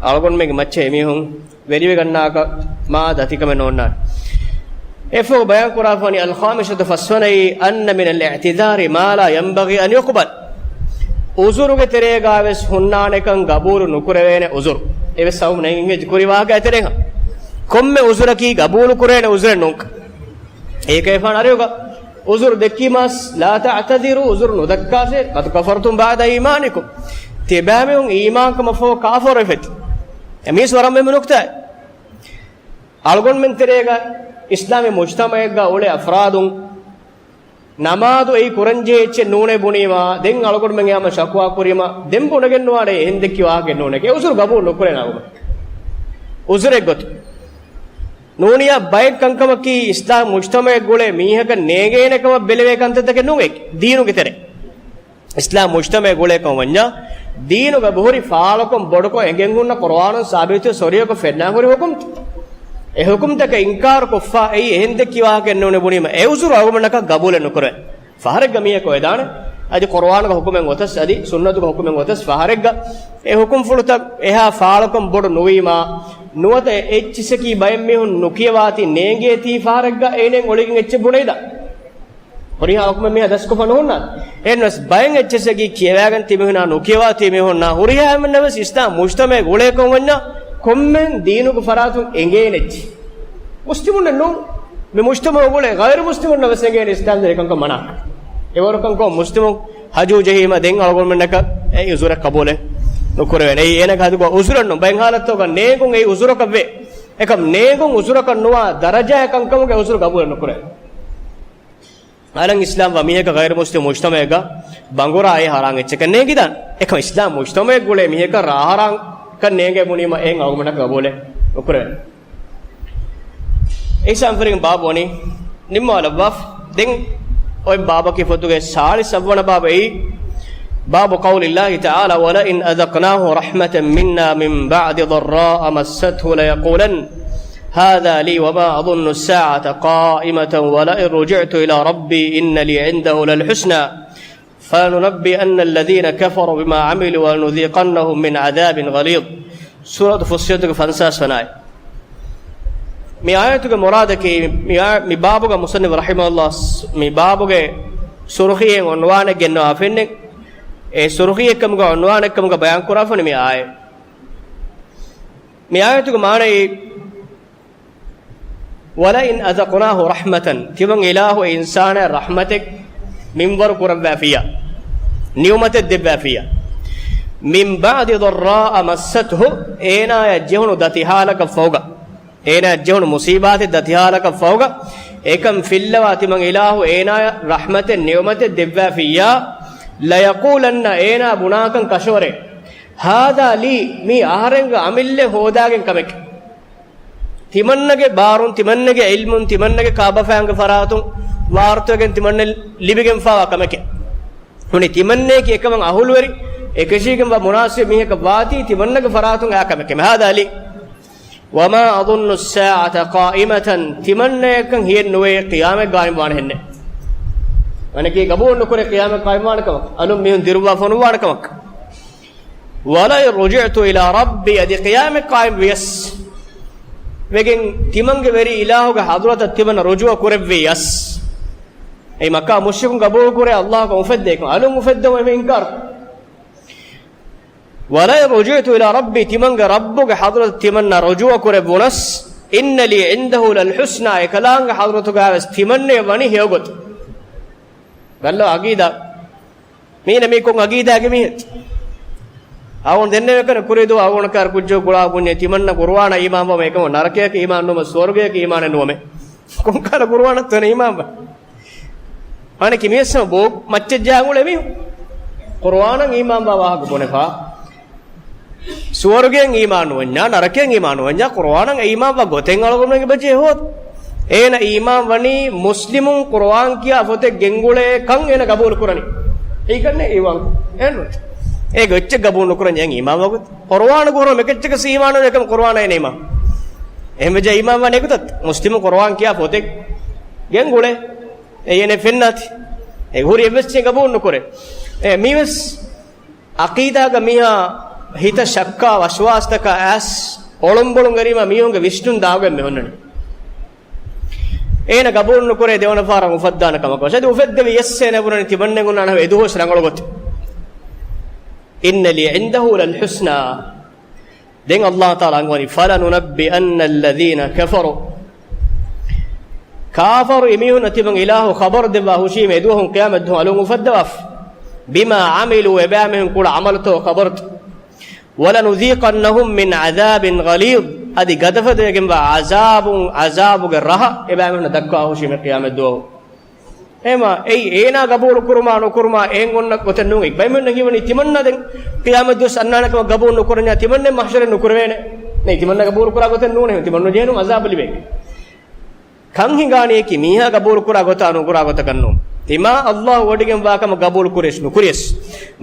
އަޅުގަނޑުމެންގެ މައްޗަށް އެމީހުން ވެރިވެގަންނާކަށް މާ ދަތިކަމެއް ނޯންނާނެ. އެއަށްފަހު ބަޔާން ކުރާފަ ވަނީ الخامسة، ފަސްވަނައީ، أن من الاعتذار ما لا ينبغي أن يقبل. ޢުޛުރުގެ ތެރޭގަވެސް ހުންނާނެކަން ގަބޫލު ނުކުރެވޭނެ ޢުޛުރު. އެވެސް ސަބަބު ނެގިގެން ކުރި ވާހަކައާ ތެރޭގަ. ކޮންމެ ޢުޛުރަކީ ގަބޫލު ކުރޭނެ ޢުޛުރެއް ނޫން. އޭކަ އެފާން އަރިއުގަ ޢުޛުރު ދެއްކީމަސް، لا تعتذروا، ޢުޛުރު ނުދައްކާށޭ، قد كفرتم بعد إيمانكم، ތިބާމީހުން އީމާންކަމަށްފަހު ކާފަރުވެފެތި. އެ މީސް ވަރަށް މެ ނުކްތާ. އަޅުގަނޑުމެން ތެރޭގަ އިސްލާމީ މުޖްތަމަޢެއްގަ އުޅޭ އަފްރާދުން ނަމާދު އެއީ ކުރަންޖެހޭ އެއްޗެއް ނޫނޭ ބުނީމާ، ދެން އަޅުގަނޑުމެން އެހާމަ ޝަކުވާ ކުރީމާ، ދެން ބުނެގެން ނުވާނެ އެހެން ދެއްކި ވާހަކައެއް ނޫނޭ. އެ ޢުޛުރު ގަބޫލު ނުކުރޭ ނަގުމަ. ޢުޛުރެއް ގޮތު. ނޫނިއްޔާ ބައެއް ކަންކަމަކީ އިސްލާމް މުޖްތަމަޢެއްގަ އުޅޭ މީހަކަށް ނޭނގޭނެ ކަމަށް ބެލެވޭ ކަންތައްތަކެއް ނޫނޭ ދީނުގެ ތެރޭ. އިސްލާމް މުޖްތަމަޢެއްގަ އުޅޭ ކަމަށް ވަންޏާ، ދީނުގަ ހުރި ފާޅުކަން ބޮޑުކޮށް އެނގެން ހުންނަ ޤުރުއާނުން ސާބިތު ޝަރީޢަތުގަ ފެންނާ ހުރި ޙުކުމްތައް. އެ ޙުކުމްތަކަށް އިންކާރު ކޮށްފަ އެއީ އެހެން ދެއްކި ވާހަކައެއް ނޫނޭ ބުނީމަ، އެ ޢުޛުރު އަޅުގަނޑަކަށް ގަބޫލެއް ނުކުރޭ. ފަހަރެއްގަ މީހަކު އެދާނެ، އަދި ޤުރުއާނުގެ ޙުކުމެއް އޮތަސް، އަދި ސުންނަތުގެ ޙުކުމެއް އޮތަސް ފަހަރެއްގަ އެ ޙުކުމްފުޅުތައް އެހާ ފާޅުކަން ބޮޑު ނުވީމާ، ނުވަތަ އެއްޗިއްސަކީ ބައެއް މީހުން ނުކިޔަވާތީ ނޭނގޭތީ ފަހަރެއްގަ އޭނައަށް އޮޅިގެން އެއްޗެއް ބުނެއިދާނެ. ހުރިހާ ޙުކުމެއް މީހާ ދަސްކޮށްފަ ނުހުންނާނެ. އެހެންވެސް ބައެއް އެއްޗެއްސަކީ ކިޔަވާގެން ތިބި މީހުންނާ ނުކިޔަވާ ތިބި މީހުންނާ ހުރިހާ އެންމެންނަށް ވެސް އިސްލާމް މުޖްތަމަޢެއްގަ އުޅޭ ކަމަށް ވަންޏާ ކޮންމެ ދީނުގެ ފަރާތުން އެނގޭނެ އެއްޗެއް. މުސްލިމުންނެއް ނޫން. މި މުޖްތަމަޢުގަ އުޅޭ ޣައިރު މުސްލިމުންނަށް ވެސް އެނގޭނެ އިސްލާމް ދީނުގަ އެކަންކަން މަނާ. އެވަރުކަން ކޮށް މުސްލިމުން ހަޖޫ ޖެހީމަ ދެން އަޅުގަނޑުމެންނަކަށް އެ ޢުޛުރެއް ޤަބޫލެއް ނުކުރެވޭނެ. އެއީ އޭނަގެ ހަދުގަ ޢުޛުރެއް ނޫން. ބައެއް ޙާލަތުގަ ނޭނގުން އެއީ ޢުޛުރަކަށް ވޭ. އެކަމް ނޭނގުން ޢުޛުރަކަށް ނުވާ ދަރަޖައެއް ކަންކަމުގެ ޢުޛުރު ޤަބޫލެއް ނުކުރޭ. އަލަން އިސްލާމްވާ މީހަކަށް ޣައިރު މުސްލިމް މުޖްތަމަޢެއްގަ ބަނގުރާ އެ ޙަރާން އެއްޗަކަށް ނޭނގިދާނެ. އެކަމް އިސްލާމް މުޖްތަމަޢެއްގަ އުޅޭ މީހަކަށް ރާ ޙަރާންކަން ނޭނގޭ ބުނީމަ އެއިން އަޅުގަނޑަކަށް ޤަބޫލެއް ނުކުރޭ. އިސްލާމް ފެރިގެން ބާބު ވަނީ ނިންމާލައްވާފަ. ދެން އޮތް ބާބަކީ ފޮތުގެ ސާޅީސް އަށްވަނަ ބާބެއް. باب قول الله تعالى: ولئن أذقناه رحمة منا من بعد ضراء مسته ليقولن هذا لي وما أظن الساعة قائمة ولئن رجعت إلى ربي إن لي عنده للحسنى فلننبئن الذين كفروا بما عملوا ولنذيقنهم من عذاب غليظ. ސޫރަތު ފުއްޞިލަތުގެ ފަންސާސް ވަނަ އާޔަތް. މި އާޔަތުގެ މުރާދަކީ، މި އާ-، މި ބާބުގަ މުޞައްނިފު ރަޙިމަހުﷲ މި ބާބުގެ ސުރުޚީއެއް އޮންވާނެ ގެންނަވާ ފެންނެ. އެ ސުރުޚީއެއްކަމުގަ އޮންވާނެ ކަމުގަ ބަޔާން ކުރާފަނި މި އާޔަތް. މި އާޔަތުގެ މާނައީ، ولئن أذقناه رحمة، ތިމަން އިލާހު އިންސާނާ ރަޙްމަތެއް މިންވަރު ކުރައްވާފިއްޔާ، ނިޢުމަތެއް ދެއްވާފިއްޔާ، من بعد ضراء مسته، އޭނާޔަށް ޖެހުނު ދަތި ހާލަކަށް ފަހުގަ، އޭނާޔަށް ޖެހުނު މުޞީބާތެއް ދަތި ހާލަކަށް ފަހުގަ، އެކަން ފިއްލަވާ ތިމަން އިލާހު އޭނާޔަށް ރަޙްމަތެއް ނިޢުމަތެއް ދެއްވާފިއްޔާ، ليقولن، އޭނާ ބުނާކަން ކަށަވަރޭ، هذا لي، މީ އަހަރެންގެ އަމިއްލަ ހޯދާގެން ކަމެކޭ. ތިމަންނަގެ ބާރުން، ތިމަންނަގެ ޢިލްމުން، ތިމަންނަގެ ކާބަފައިންގެ ފަރާތުން ވާރުތަވެގެން ތިމަންނަ ލިބިގެންފާވާ ކަމެކޭ. ނޫނީ ތިމަންނަޔަކީ އެކަމަށް އަހުލުވެރި، އެކަށީގެންވާ މުނާސިބު މީހަކަށް ވާތީ ތިމަންނަގެ ފަރާތުން އާ ކަމެކޭ. هذا لي وما أظن الساعة قائمة، ތިމަންނަޔަކަށް ހިޔެއް ނުވޭ ޤިޔާމަތް ޤާއިމްވާނެ ހެންނެއް. ވަނަކީ ގަބޫލު ނުކުރޭ ޤިޔާމަތް ޤާއިމްވާނެ ކަމަށް، އަލުން މީހުން ދިރުއްވާ ފޮނުއްވާނެ ކަމަށް. ولئن رجعت إلى ربي، އަދި ޤިޔާމަތް ޤާއިމް ވިޔަސް، ވެގެން ތިމަންގެ ވެރި އިލާހުގެ ޙަޟްރަތަށް ތިމަންނަ ރުޖޫޢަ ކުރެއްވި ޔަސް، އެ މައްކާ މުޝްރިކުން ގަބޫލު ކުރޭ އައްލާހަކަށް އުފެއްދޭކަން، އަލުން އުފެއްދެވުން އެމީހުން އިންކާރު. ولئن رجعت إلى ربي، ތިމަންގެ ރައްބުގެ ޙަޟްރަތަށް ތިމަންނަ ރުޖޫޢަ ކުރެއްވުނަސް، إن لي عنده للحسنى، އެކަލާނގެ ޙަޟްރަތުގައިވެސް ތިމަންނަޔަށް ވަނީ ހެޔޮގޮތް. ބައްލަ އަގީދާ. މީނަ މީ ކޮން އަގީދާގެ މީހެއް؟ އަވަން ދެންނެވެކަނ ކުރިދޫ އަވަނަކާރ ކުއްޖޯ ގުޅާ ބުންޏެ ތިމަންނަ ޤުރުއާނަށް އީމާންވަމެ އެކަމަ ނަރަކަޔަކަށް އީމާން ނުވަމެ ސުވަރުގެޔަކަށް އީމާނެއް ނުވަމެ. ކޮންކާލަ ޤުރުއާނަށް ތަނެ އީމާންވަ؟ އަނެކި މިވެސް ބޯ މައްޗަށް ޖާގުޅެ މީ ޤުރުއާނަށް އީމާންވާ ވާހަކަ ބުނެފާ. ސުވަރުގެއަށް އީމާން ނުވަންޏާ، ނަރަކަޔަށް އީމާން ނުވަންޏާ، ޤުރުއާނަށް އީމާންވާ ގޮތެއް އަޅުގަނޑުމެންގެ ބަޖެ ހޯދު. އޭނަ އީމާން ވަނީ މުސްލިމުން ޤުރުއާން ކިޔާ ފޮތެއް ގެންގުޅޭ ކަން އޭނަ ގަބޫލު ކުރަނީ. އެއީކަންނޭ އީމާން. އޭނަ އޭގެ އެއްޗެއް ގަބޫލު ނުކުރަން އެއަށް އީމާންވާ ގޮތް. ޤުރުއާނު ކުރުން މެކެއްޗަކަސް އީމާން ނުވޭ ކަމަށް ޤުރުއާނަށް އޭނަ އީމާން. އެހެންވެއްޖެ އީމާން ވަނީ އެގޮތަށް މުސްލިމުން ޤުރުއާން ކިޔާ ފޮތެއް ގެންގުޅޭ. އެ އޭނަ ފެންނާތި. އޭގެ ހުރި އެއްވެސް އެއްޗެއް ގަބޫލު ނުކުރޭ. އެ މީވެސް ޢަޤީދާގަ މީހާ ހިތަށް ޝައްކާ ވަސްވާސްތަކާ އައިސް އޮޅުނބޮޅުން އެރީމާ މީހުންގެ ވިސްނުން ދާގޮތް މި ހުންނަނީ. އޭނަ ގަބޫލު ނުކުރޭ ދެވަނަ ފަހަރަށް އުފައްދާނެ ކަމަކަށް. އަދި އުފެއްދެވިޔަސް އޭނަ ބުނަނީ ތިމަންނެން އޮންނާނެ އެދުވަހު ރަނގަޅު ގޮތެއް. إن لي عنده للحسنى. ދެން ﷲ ތަޢާލާ އަންގަވަނީ، فلننبئن الذين كفروا. ކާފަރު އެމީހުންނަށް ތިމަން އިލާހު ޚަބަރު ދެއްވާ ހުށީމޭ ދުވަހުން ޤިޔާމަތް ދުވަހު އަލުން އުފައްދަވާފަ. بما عملوا، އެބައިމީހުން ކުޅަ ޢަމަލުތައް ޚަބަރުތައް. ولنذيقنهم من عذاب غليظ، އަދި ގަދަފަދައިގެންވާ ޢަޒާބު، ޢަޒާބުގެ ރަހަ އެބައިމީހުންނަށް ދައްކާ ހުށީމޭ ޤިޔާމަތް ދުވަހު. އެހެމަ އެއީ އޭނާ ގަބޫލު ކުރުމާ ނުކުރުމާ އެހެން އޮންނަ ގޮތެއް ނޫން. އެބައިމީހުންނަށް ހީވަނީ ތިމަންނާ ދެން ޤިޔާމަތް ދުވަސް އަންނާނެ ކަމަށް ގަބޫލު ނުކުރަންޏާ ތިމަންނެ މަޙްޝަރެއް ނުކުރެވޭނެ. ނެތް، ތިމަންނާ ގަބޫލު ކުރާ ގޮތެއް ނޫނޭ ތިމަންނަ ނުޖެހެނު ޢަޒާބު ލިބޭ. ކަން ހިނގާނީ އެކި މީހާ ގަބޫލު ކުރާ ގޮތާ ނުކުރާ ގޮތަކަށް ނޫން. ތިމާ ﷲ ވޮޑިގެން ވާ ކަމަށް ގަބޫލު ކުރިޔަސް ނުކުރިޔަސް،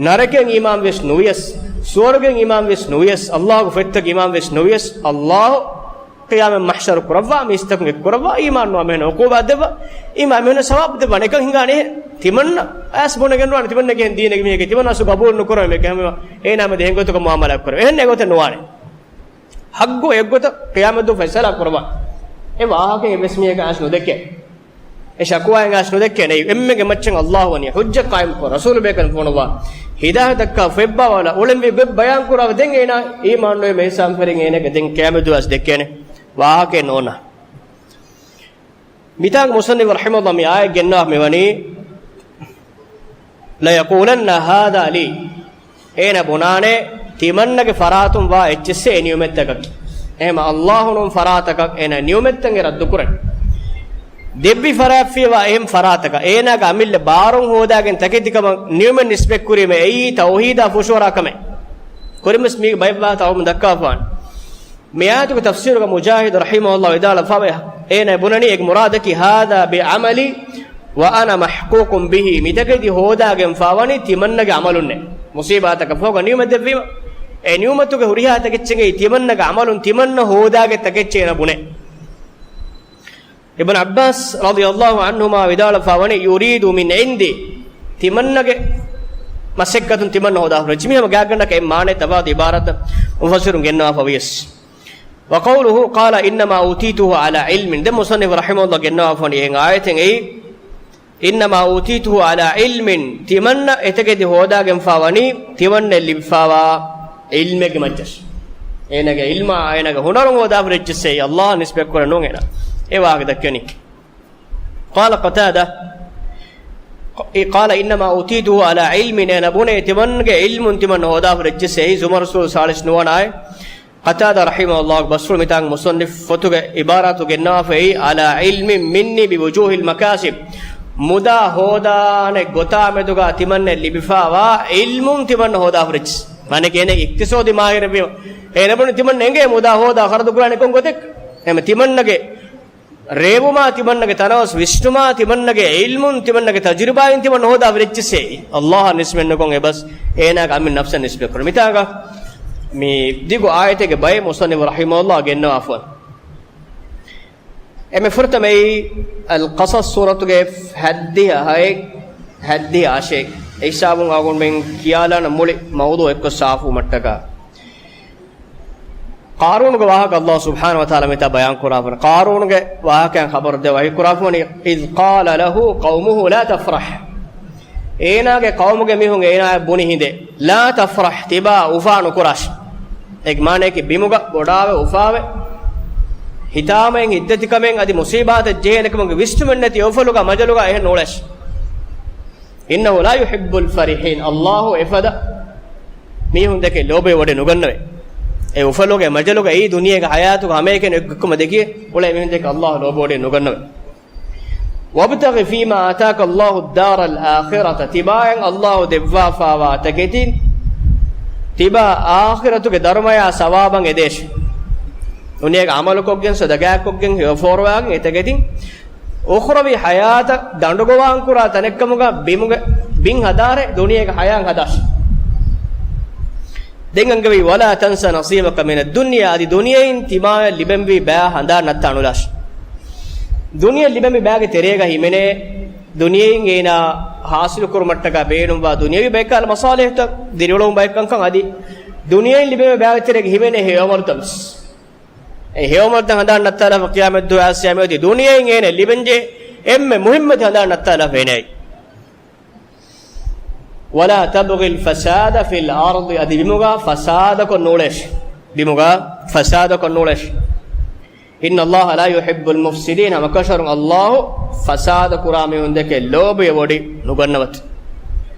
ނަރަކައިން އީމާން ވިޔަސް ނުވިޔަސް، ސުވަރުގެއިން އީމާން ވިޔަސް ނުވިޔަސް، ﷲގެ ފޮތްތަކަށް އީމާން ވިޔަސް ނުވިޔަސް، ﷲ ޤިޔާމަތް މަޙްޝަރު ކުރައްވާ، މީސްތަކުން އެއްކުރައްވާ، އީމާން ނުވާ މީހުންނަށް ޢުޤޫބާތް ދެއްވާ، އީމާން މީހުންނަށް ސަވާބު ދެއްވާނެ. އެކަން ހިނގާނެ އެހެން. ތިމަންނަ އައިސް ބުނެގެން ނުވާނެ، ތިމަންނަ ގެން ދީނެގެ މީހެއްގެ ތިމަންނަ އަސްލު ގަބޫލު ނުކުރަމޭ މީހެއް ހަމަ އޭނާ މެދު އެހެން ގޮތަކަށް މުޢާމަލާތް ކުރެވޭ. އެހެން އެގޮތެއް ނުވާނެ. ޙައްޤު އެއްގޮތަށް ޤިޔާމަތްދުވަހު ފައިސަލާ ކުރައްވާ. އެ ވާހަކައެއް އެއްވެސް މީހަކަށް އައިސް ނުދެއްކޭ. އެ ޝަކުވާއެއް އައިސް ނުދެއްކޭނެ. އެއްމެގެ މައްޗަށް ﷲ ވަނީ ޙުއްޖަ ޤާއިމް ކޮށް، ރަސޫލު ބޭކަލުން ފޮނުވާ، ހިދާޔަތް ދައްކާ ފޮތް ބާވާލާ، އުޅެންވީ ގޮތް ބަޔާން ކުރާ، ދެން އޭނާ އީމާން ނުވެ މި ހިސާބު ފެރިން އޭނާގެ ދެން ޤިޔާމަތް ދުވަސް ދެއްކޭނެ ވާހަކައެއް ނޯންނާ. މިތާނގެ މުޞައްނިފު ރަޙިމަހުﷲ މި އާޔަތް ގެންނަވާ މިވަނީ، ليقولن هذا لي. އޭނަ ބުނާނެ، ތިމަންނަގެ ފަރާތުން ވާ އެއްޗިއްސެއް އެ ނިޢުމަތްތަކަކީ. އެހެމަ ﷲ ނޫން ފަރާތަކަށް އޭނަ ނިޢުމަތްތައް ރައްދުކުރަން. ދެއްވި ފަރާތްފިޔަވާ އެހެން ފަރާތަކަށް އޭނާގެ އަމިއްލަ ބާރުން ހޯދާގެން ތަކެތިކަމަށް ނިޢުމަތް ނިސްބަތްކުރީމަ އެއީ ތައުޙީދާ ފުށުއަރާ ކަމެއް. ކުރިންވެސް މީގެ ބައެއް ވާހަކަ ތައުމު ދައްކާފާނެ. މި އާޔަތުގެ ތަފްސީރުގަ މުޖާހިދު ރަޙިމަހުﷲ ވިދާޅުވެފަވޭ، އޭނަ ބުނަނީ އޭގެ މުރާދަކީ، هذا بعملي وأنا محقوق به، މިތަކެތި ހޯދާގެންފާވަނީ ތިމަންނަގެ ޢަމަލުންނޭ. މުޞީބާތަކަށް ފަހުގަ ނިޢުމަތް ދެއްވީމަ، އެ ނިޢުމަތުގެ ހުރިހާ ތަކެއްޗެއްގައި ތިމަންނަގެ ޢަމަލުން ތިމަންނަ ހޯދާގެ ތަކެއްޗެއް އޭނަ ބުނޭ. އިބްނު ޢައްބާސް ރަޟިޔަﷲ ޢަންހުމާ ވިދާޅުވެފާވަނީ، يريد من عندي، ތިމަންނަގެ މަސައްކަތުން ތިމަންނަ ހޯދާފަ ރައްޖެ. މި ހަމަ ގާތްގަނޑަކަށް އެ މާނައެއް ތަފާތު ޢިބާރާތްތައް މުފައްސިރުން ގެންނަވާފަ ވިޔަސް. وقوله قال إنما أوتيته على علم. ދެން މުޞައްނިފު ރަޙިމަހުﷲ ގެންނަވާފަވަނީ އެ އާޔަތެއް އެއީ، إنما أوتيته على علم، ތިމަންނަ އެތަކެތި ހޯދާގެންފާވަނީ ތިމަންނައަށް ލިބިފާވާ ޢިލްމެއްގެ މައްޗަށް. އޭނަގެ ޢިލްމާ، އޭނަގެ ހުނަރުން ހޯދާފަ ރައްޖެއްސޭ، ﷲ އަށް ނިސްބަތްކުރަން ނޫން އޭނަ. އެ ވާހަކަ ދައްކަނީ. قال قتادة، قال إنما أوتيته على علم، އޭނަ ބުނޭ ތިމަންގެ ޢިލްމުން ތިމަން ހޯދާފަ ރައްޖެއްސޭ، އެއީ ޒުމަރު ސޫރަ ސާޅީސް ނުވަ އާޔަތް. ޤަތާދާ ރަޙިމަހުﷲ ބަސްފުޅު މިތާނގެ މުޞައްނިފު ފޮތުގެ ޢިބާރާތު ގެންނަވާފައި، على علم مني بوجوه المكاسب، މުދާ ހޯދާނެ ގޮތާ މެދުގަ ތިމަންނަ ލިބިފާވާ ޢިލްމުން ތިމަންނަ ހޯދާފަ ރައްޖެއްސޭ. މާނައަކީ އެނެ އިޤްތިޞާދީ މާހިރެއްވީމަ، އޭނަ ބުނި ތިމަންނަ އެނގޭ މުދާ ހޯދާ ޚަރަދު ކުރާނެ ކޮން ގޮތެއް؟ އެހެމަ ތިމަންނަގެ ރޭވުމާ، ތިމަންނަގެ ތަނަވަސް ވިސްނުމާ، ތިމަންނަގެ ޢިލްމުން، ތިމަންނަގެ ތަޖުރިބާއިން ތިމަންނަ ހޯދާ ރައްޖެއްސޭ، ﷲ އަށް ނިސްބަތް ނުކޮށް އެބަސް އޭނާގެ އަމިއްލަ ނަފްސަށް ނިސްބަތް ކުރޭ. މިތާގަ މި ދިގު އާޔަތެއްގެ ބައެއް މުޞައްނިފު ރަޙިމަހުﷲ ގެންނަވާފަ. އެންމެ ފުރަތަމައީ އަލްޤަޞަޞް ސޫރަތުގެ ހައްދިހަ ހައެއް، ހައްދިހަ އަށެއް. އެ ހިސާބުން އަޅުގަނޑުމެން ކިޔާލާނަން މުޅި މައުޟޫޢު އެއްކޮށް ސާފުވުމަށްޓަކާ. ޤާރޫނުގެ ވާހަކަ ﷲ ސުބްޙާނަހޫ ވަތަޢާލާ މިތާ ބަޔާން ކުރާފަ. ޤާރޫނުގެ ވާހަކައިން ޚަބަރު ދެއްވާ ވަޙީ ކުރާފަ ވަނީ، إذ قال له قومه لا تفرح. އޭނާގެ ޤައުމުގެ މީހުން އޭނާއަށް ބުނި ހިނދެއް، لا تفرح، ތިބާ އުފާ ނުކުރާށި. އޭގެ މާނައަކީ ބިމުގަ ބޮޑާވެ އުފާވެ، ހިތާމައިން ހިތްދަތިކަމެއް އަދި މުޞީބާތެއް ޖެހޭނެ ކަމުގެ ވިސްނުމެއް ނެތި އެ އުފަލުގަ މަޖަލުގަ އެހެން ނޫޅޭށި. إنه لا يحب الفرحين. ﷲ އެފަދަ މީހުން ދެކެ ލޯބިވެވޮޑި ނުގަންނަވެ. އެ އުފަލުގެ މަޖަލުގަ އެއީ ދުނިޔޭގެ ޙަޔާތުގަ ހަމައެކަނި އެއްކަމަށް ދެކި އުޅޭ މީހުން ދެކެ ﷲ ލޯބިވޮޑި ނުގަންނަވެ. وابتغ فيما آتاك الله الدار الآخرة. ތިބާއަށް ﷲ ދެއްވާފާވާ ތަކެތިން ތިބާ އާޚިރަތުގެ ދަރުމަޔާ ސަވާބަށް އެދޭށި. ދުނިޔޭގެ ޢަމަލުކޮށްގެން، ޞަދަޤާތްކޮށްގެން، ހެޔޮފޯރުވާގެން އެ ތަކެތިން އުޚްރަވީ ޙަޔާތަށް ދަނޑުގޮވާން ކުރާ ތަނެއްކަމުގަ ބިމުގެ ބިން ހަދާށި، ދުނިޔޭގެ ޙަޔާތް ހަދާށި. ދެން އަންގަވީ، ولا تنس نصيبك من الدنيا، އަދި ދުނިޔެއިން ތިމާޔަށް ލިބެންވީ ބައި ހަނދާން ނައްތާ ނުލާށި. ދުނިޔެ ލިބެންވީ ބައިގެ ތެރޭގަ ހިމެނޭ، ދުނިޔެއިން އޭނާ ޙާޞިލު ކުރުމަށްޓަކާ ބޭނުންވާ ދުނިޔަވީ ބައެއް ކަހަލަ މަޞާލިޙުތައް، ދިރިއުޅުމުން ބައެއް ކަންކަން، އަދި ދުނިޔެއިން ލިބެންވީ ބައިގެ ތެރޭގަ ހިމެނޭ ހެޔޮ ޢަމަލުތައް ވެސް. އެ ހެޔޮ ޢަމަލުތައް ހަނދާން ނައްތާލާފަ ޤިޔާމަތްދުވަހު އައިސް މިއޮތީ ދުނިޔެއިން އޭނަ ލިބެންޖެހޭ އެންމެ މުހިއްމަތި ހަނދާން ނައްތާލާފަ އޭނައަށް. ولا تبغوا الفساد في الأرض، އަދި ބިމުގަ ފަސާދަކޮށް ނޫޅޭށި. ބިމުގަ ފަސާދަކޮށް ނޫޅޭށި. إن الله لا يحب المفسدين، ހަމަކަށަވަރުން ﷲ ފަސާދަ ކުރާ މީހުން ދެކެ ލޯބިވެ ވޮޑި ނުގަންނަވަތި.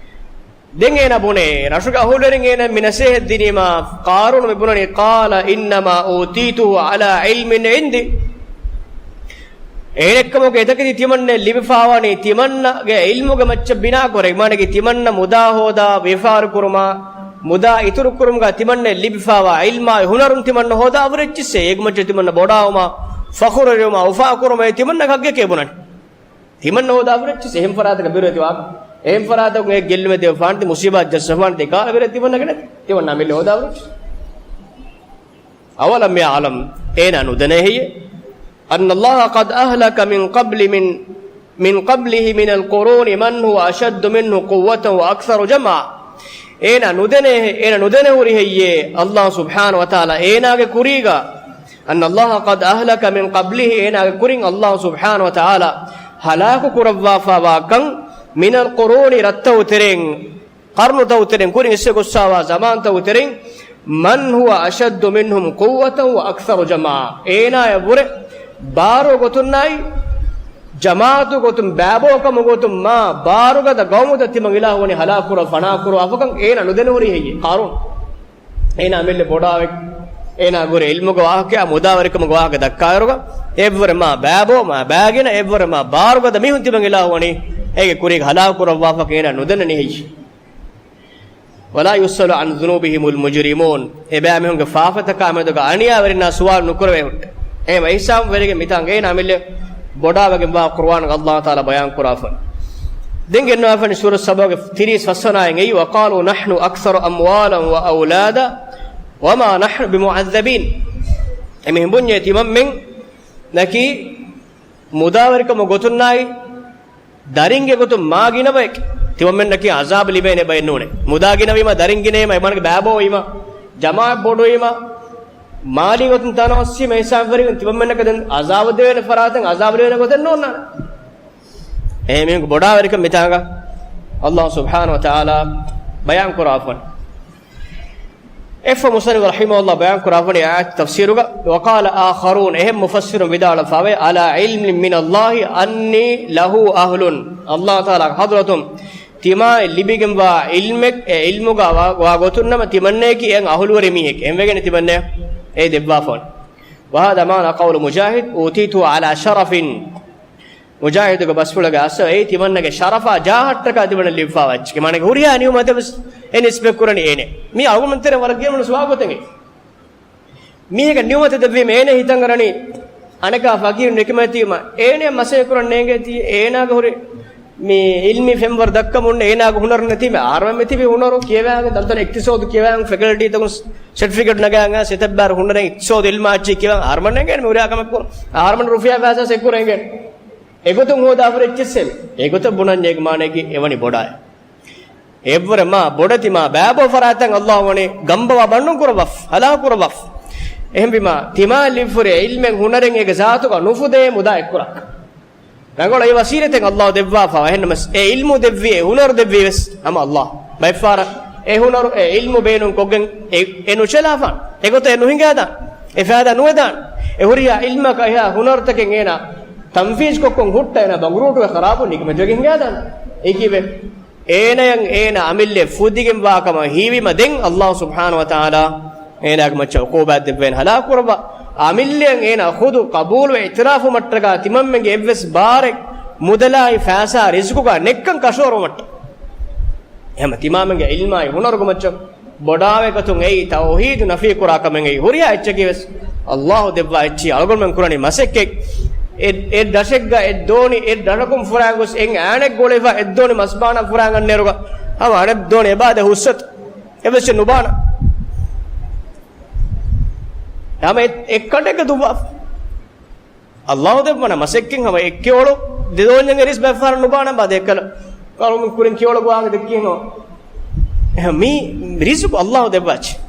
ދެން އޭނާ ބުނޭ، ރަށުގެ އަހުލުވެރިން އޭނާ މި ނަސޭހަތް ދިނީމާ، ޤާރޫނު މި ބުނަނީ، قال إنما أوتيته على علم عندي. އޭނެއްކަމުގެ އެތަކެތި ތިމަންނަ ލިބިފާވާނީ ތިމަންނަގެ ޢިލްމުގެ މައްޗަށް ބިނާކުރެ، މާނަގެ ތިމަންނަ މުދާ ހޯދާ ވިޔަފާރި ކުރުމާ، މުދާ އިތުރު ކުރުމުގަ ތިމަންނަ ލިބިފާވާ ޢިލްމާއި ހުނަރުން ތިމަންނަ ހޯދާ އަވަރެއްޗިއްސޭ، އޭގެ މައްޗަށް ތިމަންނަ ބޮޑާވުމާ، ފަޚުރުވެރިވުމާ، އުފާކުރުމާ، އެ ތިމަންނަ ކައްގެކޭ ބުނަނީ. ތިމަންނަ ހޯދާ އަވަރެއްޗިއްސޭ، އެހެން ފަރާތަކަށް ބިރުވެތި ވާ، އެހެން ފަރާތަކުން އެ ގެއްލުމެ ދެވެފާނެތި، މުސީބާތް ޖައްސަފާނެތި، ކާ އެވެރެ ތިމަންނަގެ ނެތި، ތިމަންނަ އަމިއްލަ ހޯދާ އަވަރެއްޗިއްސޭ. أولم يعلم، އޭނާ ނުދަނޭ ހެއްޔޭ؟ أن الله قد أهلك من قبل، من، من قبله من القرون من هو أشد منه قوة وأكثر جمعا. އޭނާ ނުދެނޭ، އޭނާ ނުދެނެހުރި ހެއްޔޭ؟ ﷲ ސުބްޙާނަހޫ ވަތަޢާލާ އޭނާގެ ކުރީގަ، أن الله قد أهلك من قبله، އޭނާގެ ކުރިން ﷲ ސުބްޙާނަހޫ ވަތަޢާލާ ހަލާކު ކުރައްވާފާވާކަން، من القرون، ރަށްތައް ތެރެއިން، ޤަރުނުތައް ތެރެއިން، ކުރިން އިސްވެ ގޮއްސާވާ ޒަމާންތައް ތެރެއިން، من هو أشد منهم قوة وأكثر جمعا. އޭނާޔަށްވުރެ ބާރު ގޮތުންނާއި، ޖަމާޢަތު ގޮތުން، ބައިބޯކަމު ގޮތުން މާ ބާރުގަދަ ޤައުމުތައް ތިމަން އިލާހު ވަނީ ހަލާކުކުރަ ފަނާކުރުވާފަކަން އޭނާ ނުދެނެހުރީ ހެއްޔޭ؟ ޤާރޫން. އޭނާ އަމިއްލަ ބޮޑާވެ، އޭނާ ގުރެ ޢިލްމުގެ ވާހަކަ، މުދާވެރިކަމުގެ ވާހަކަ ދައްކާއިރުގަ، އެއްވުރެ މާ ބައިބޯ، މާ ބައިގިނަ، އެއްވުރެ މާ ބާރުގަދަ މީހުން ތިމަން އިލާހު ވަނީ އޭގެ ކުރީގަ ހަލާކުކުރައްވާފަކަން އޭނާ ނުދެނެނީ ހެއްޔޭ؟ ولا يسأل عن ذنوبهم المجرمون. އެބައިމީހުންގެ ފާފަތަކާ މެދުގަ އަނިޔާވެރިންނާ ސުވާލު ނުކުރެވޭ ހުއްޓެ. އެހެން ހިސާބުވެރިގެން މިތާނގަ އޭނާ އަމިއްލަ ބޮޑާވެގެންވާ ޤުރުއާނުގަ ﷲ ތަޢާލާ ބަޔާން ކުރާފަ. ދެން ގެންނަވާފަނި ސޫރަ ސަބާގެ ތިރީސް ފަސްވަނަ އާޔަތް، وقالوا نحن أكثر أموالا وأولادا وما نحن بمعذبين. އެމީހުން ބުންޏޭ ތިމަންމެން ނަކީ މުދާވެރިކަމުގެ ގޮތުންނާއި، ދަރިންގެ ގޮތުން މާ ގިނަ ބައެއް. ތިމަންމެންނަކީ ޢަޒާބު ލިބޭނެ ބައެއް ނޫނޭ. މުދާ ގިނަވީމަ، ދަރިން ގިނަވީމަ، އެމާނަކީ ބައިބޯވީމަ، ޖަމާޢަތް ބޮޑުވީމަ، މާލީ ގޮތުން ތަނަވަސްވީމަ، ހިސާބުވެރިގެން ތިމަންމެންނަކަށް ދެން ޢަޒާބު ދެވޭނެ ފަރާތެއް ޢަޒާބު ލިބޭނެ ގޮތެއް ނޯންނާނެ. އެހެން މީހުންގެ ބޮޑާވެރިކަން މިތާނގަ ﷲ ސުބްޙާނަހޫ ވަތަޢާލާ ބަޔާން ކުރާފަން. އެއަށްފަހު މުޞައްނިފު ރަޙިމަހުﷲ ބަޔާން ކުރާފަނީ އާޔަތު ތަފްސީރުގަ، وقال آخرون، އެހެން މުފައްސިރުން ވިދާޅުވެފަވޭ، على علم من الله أني له أهل. ﷲ ތަޢާލާގެ ޙަޟްރަތުން ތިމާއަށް ލިބިގެންވާ ޢިލްމެއް، އެ ޢިލްމުގަ ވާ، ވާ ގޮތުން ނަމަ ތިމަންނައަކީ އެއަށް އަހުލުވެރި މީހެކޭ. އެންވެގެން ތިމަންނަ އެ ދެއްވާފަ. وهذا معنى قول مجاهد، أوتيته على شرف. މުޖާހިދުގެ ބަސްފުޅުގަ އަސްލު އެއީ ތިމަންނަގެ ޝަރަފާ ޖާހަށްޓަކާ ތިމަންނަ ލިބިފާވާ އެއްޗެކޭ. މާނައަކީ ހުރިހާ ނިޢުމަތެއް ވެސް އެ ނިސްބަތް ކުރަނީ އޭނަ. މީ އަޅުގަނޑުމެން ތެރެއިން ވަރަށް ގިނަ މީހުން ސުވާލު ކޮށްދޭނެ. މީހެއްގެ ނިޢުމަތެއް ދެއްވީމަ އޭނަ ހިތަށް އަރަނީ އަނެކާ ފަޤީރު ނިކަމެތީމަ އޭނަ މަސައްކަތް ކުރަން ނޭނގޭތީ އޭނާގެ ހުރި މި ޢިލްމީ ފެންވަރު ދައްކަމުން އޭނާގެ ހުނަރު ނެތީމަ އަހަރުމެން މިތިބީ ހުނަރު ކިޔަވާގެން ތަންތަން އިޤްތިޞާދު ކިޔަވާގެން ފެކަލްޓީތަކުން ސެޓްފިކެޓް ނަގާގެން ސެތައްބާރު ހުނަރެއް އިޤްތިޞާދު ޢިލްމާ އެއްޗެއް ކިޔަވާ އަހަރުމެން ނޭނގޭނެ މި ހުރިހާ ކަމެއް ކުރަން. އަހަރުމެން ރުފިޔާ ފައިސާ ސެޓް ކުރަން އެނގޭނެ. އެގޮތުން ހޯދާފަ އެއްޗެއްސެއް. އެގޮތަށް ބުނަންޏޭ މާނައަކީ އެވަނީ ބޮޑާ. އެއްވުރެ މާ ބޮޑެތި މާ ބައިބޯ ފަރާތަށް ﷲ ވަނީ ގަނބަވާ ބަންނުން ކުރައްވާފަ، ހަލާކު ކުރައްވާފަ. އެހެންވީމާ، ތިމާ ލިބިފަ ހުރި ޢިލްމެއް ހުނަރެއް އޭގެ ޒާތުގަ ނުފުދޭ މުދާ އެއްކުރާ. ރަނގަޅު އެ ވަސީލަތެއް ﷲ ދެއްވާފަ. އެހެންނަމަސް އެ ޢިލްމު ދެއްވި، އެ ހުނަރު ދެއްވީ ވެސް ހަމަ ﷲ. ބައެއްފަހަރަށް އެ ހުނަރު، އެ ޢިލްމު ބޭނުން ކޮށްގެން އެ، އެ ނުޗަލާފަ. އެގޮތަށް އެ ނުހިނގާދާން. އެ ފައިދާ ނުވެދާން. އެ ހުރިހާ ޢިލްމަކާ އެހާ ހުނަރުތަކެއް އޭނާ ތަންފީޒް ކޮށްކޮން ހުއްޓަ އޭނާ ބަނގުރޫޓުވެ ޚަރާބު ނިކަމެތިވެގެން ހިނގާދާން. އެއީކީވެ؟ އޭނަޔަށް އޭނަ އަމިއްލަ ފުދިގެންވާ ކަމަށް ހީވީމަ ދެން ﷲ ސުބްޙާނަހޫ ވަތަޢާލާ އޭނާގެ މައްޗަށް ޢުޤޫބާތް ދެއްވޭނެ ހަލާކު ކުރައްވާ. އަމިއްލަޔަށް އޭނާ ޚުދު ޤަބޫލުވެ އިޢުތިރާފު މައްޓަކާ ތިމަންމެންގެ އެއްވެސް ބާރެއް މުދަލާއި ފައިސާ ރިޒުޤުގަ ނެއްކަން ކަށަވަރުވުމަށްޓަކާ. އެހެން ތިމާމެންގެ ޢިލްމާއި ހުނަރުގެ މައްޗަށް ބޮޑާވެ ގޮތުން އެއީ ތައުޙީދު ނަފީ ކުރާ ކަމެއް އެއީ. ހުރިހާ އެއްޗަކީ ވެސް ﷲ ދެއްވާ އެއްޗި. އަޅުގަނޑުމެން ކުރަނީ މަސައްކަތް. އެ، އެ ރަށެއްގަ އެއް ދޯނި، އެ ރަށަކުން ފުރާން ގޮސް އެއް އާނެއް ގުޅިފަ އެއް ދޯނި މަސްބާނާ ފުރާން އަންނައިރުގަ ހަމަ އަނެއް ދޯނި އެބާދެ ހުސްސަތު އެއްވެސް ނުބާނާ. ހަމަ އެ، އެއް ކަނޑެއްގަ ދުއްވާފަ. ﷲ ދެއްވަނަ މަސައްކަތް ހަމަ އެއް ކެޔޮޅު ދެ ދޯންޏަށް އެރިސް ބައެއްފަހަރަށް ނުބާނަ ބާ ދެއްކަލަ. ކަރުމި ކުރިން ކެޔޮޅަކު ވާހަކަ ދެއްކީ ހަމަ. އެހެން މީ ރިޒުޤު ﷲ ދެއްވާ އެއްޗެއް.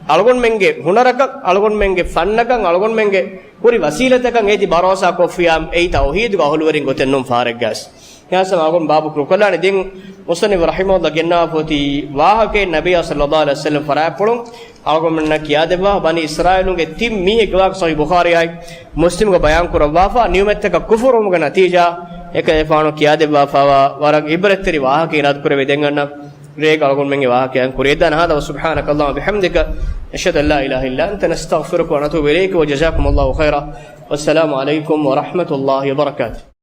އަޅުގަނޑުމެންގެ ހުނަރަކަށް، އަޅުގަނޑުމެންގެ ފަންނަކަށް، އަޅުގަނޑުމެންގެ ހުރި ވަސީލަތަކަށް އޭތި ބަރޯސާ ކޮށްފިޔާ އެއީ ތައުޙީދުގެ އަހުލުވެރިން ގޮތެއް ނޫން ފާރެއްގަސް. އެހާސް އަޅުގަނޑު ބާބު ކުރުކޮށްލާނެ. ދެން މުޞައްނިފު ރަޙިމަހުﷲ ގެންނާފަ އޮތީ ވާހަކައެއް ނަބިއްޔާ ޞައްލަﷲ ޢަލައިހި ވަސައްލަމަ ފަރާތްޕުޅުން އަޅުގަނޑުމެންނަށް ކިޔާދެއްވާ، ބަނީ އިސްރާއީލުންގެ ތިން މީހެއްގެ ވާހަކަ ޞަޙީޙު ބުޚާރީއާއި މުސްލިމްގަ ބަޔާން ކުރައްވާފަ، ނިޢުމަތްތަކަށް ކުފުރުވުމުގެ ނަތީޖާ އެކަލޭގެފާނު ކިޔާދެއްވާފައިވާ ވަރަށް ޢިބްރަތްތެރި ވާހަކައެއް އިރާދަކުރެއްވި. ދެން އަންނަ ރޭގަ އަޅުގަނޑުމެންގެ ވާހަކައިން ކުރިޔަށްދާނަން. هذا وسبحانك اللهم وبحمدك، أشهد أن لا إله إلا أنت، نستغفرك ونتوب إليك، وجزاكم الله خيرا، والسلام عليكم ورحمة الله وبركاته.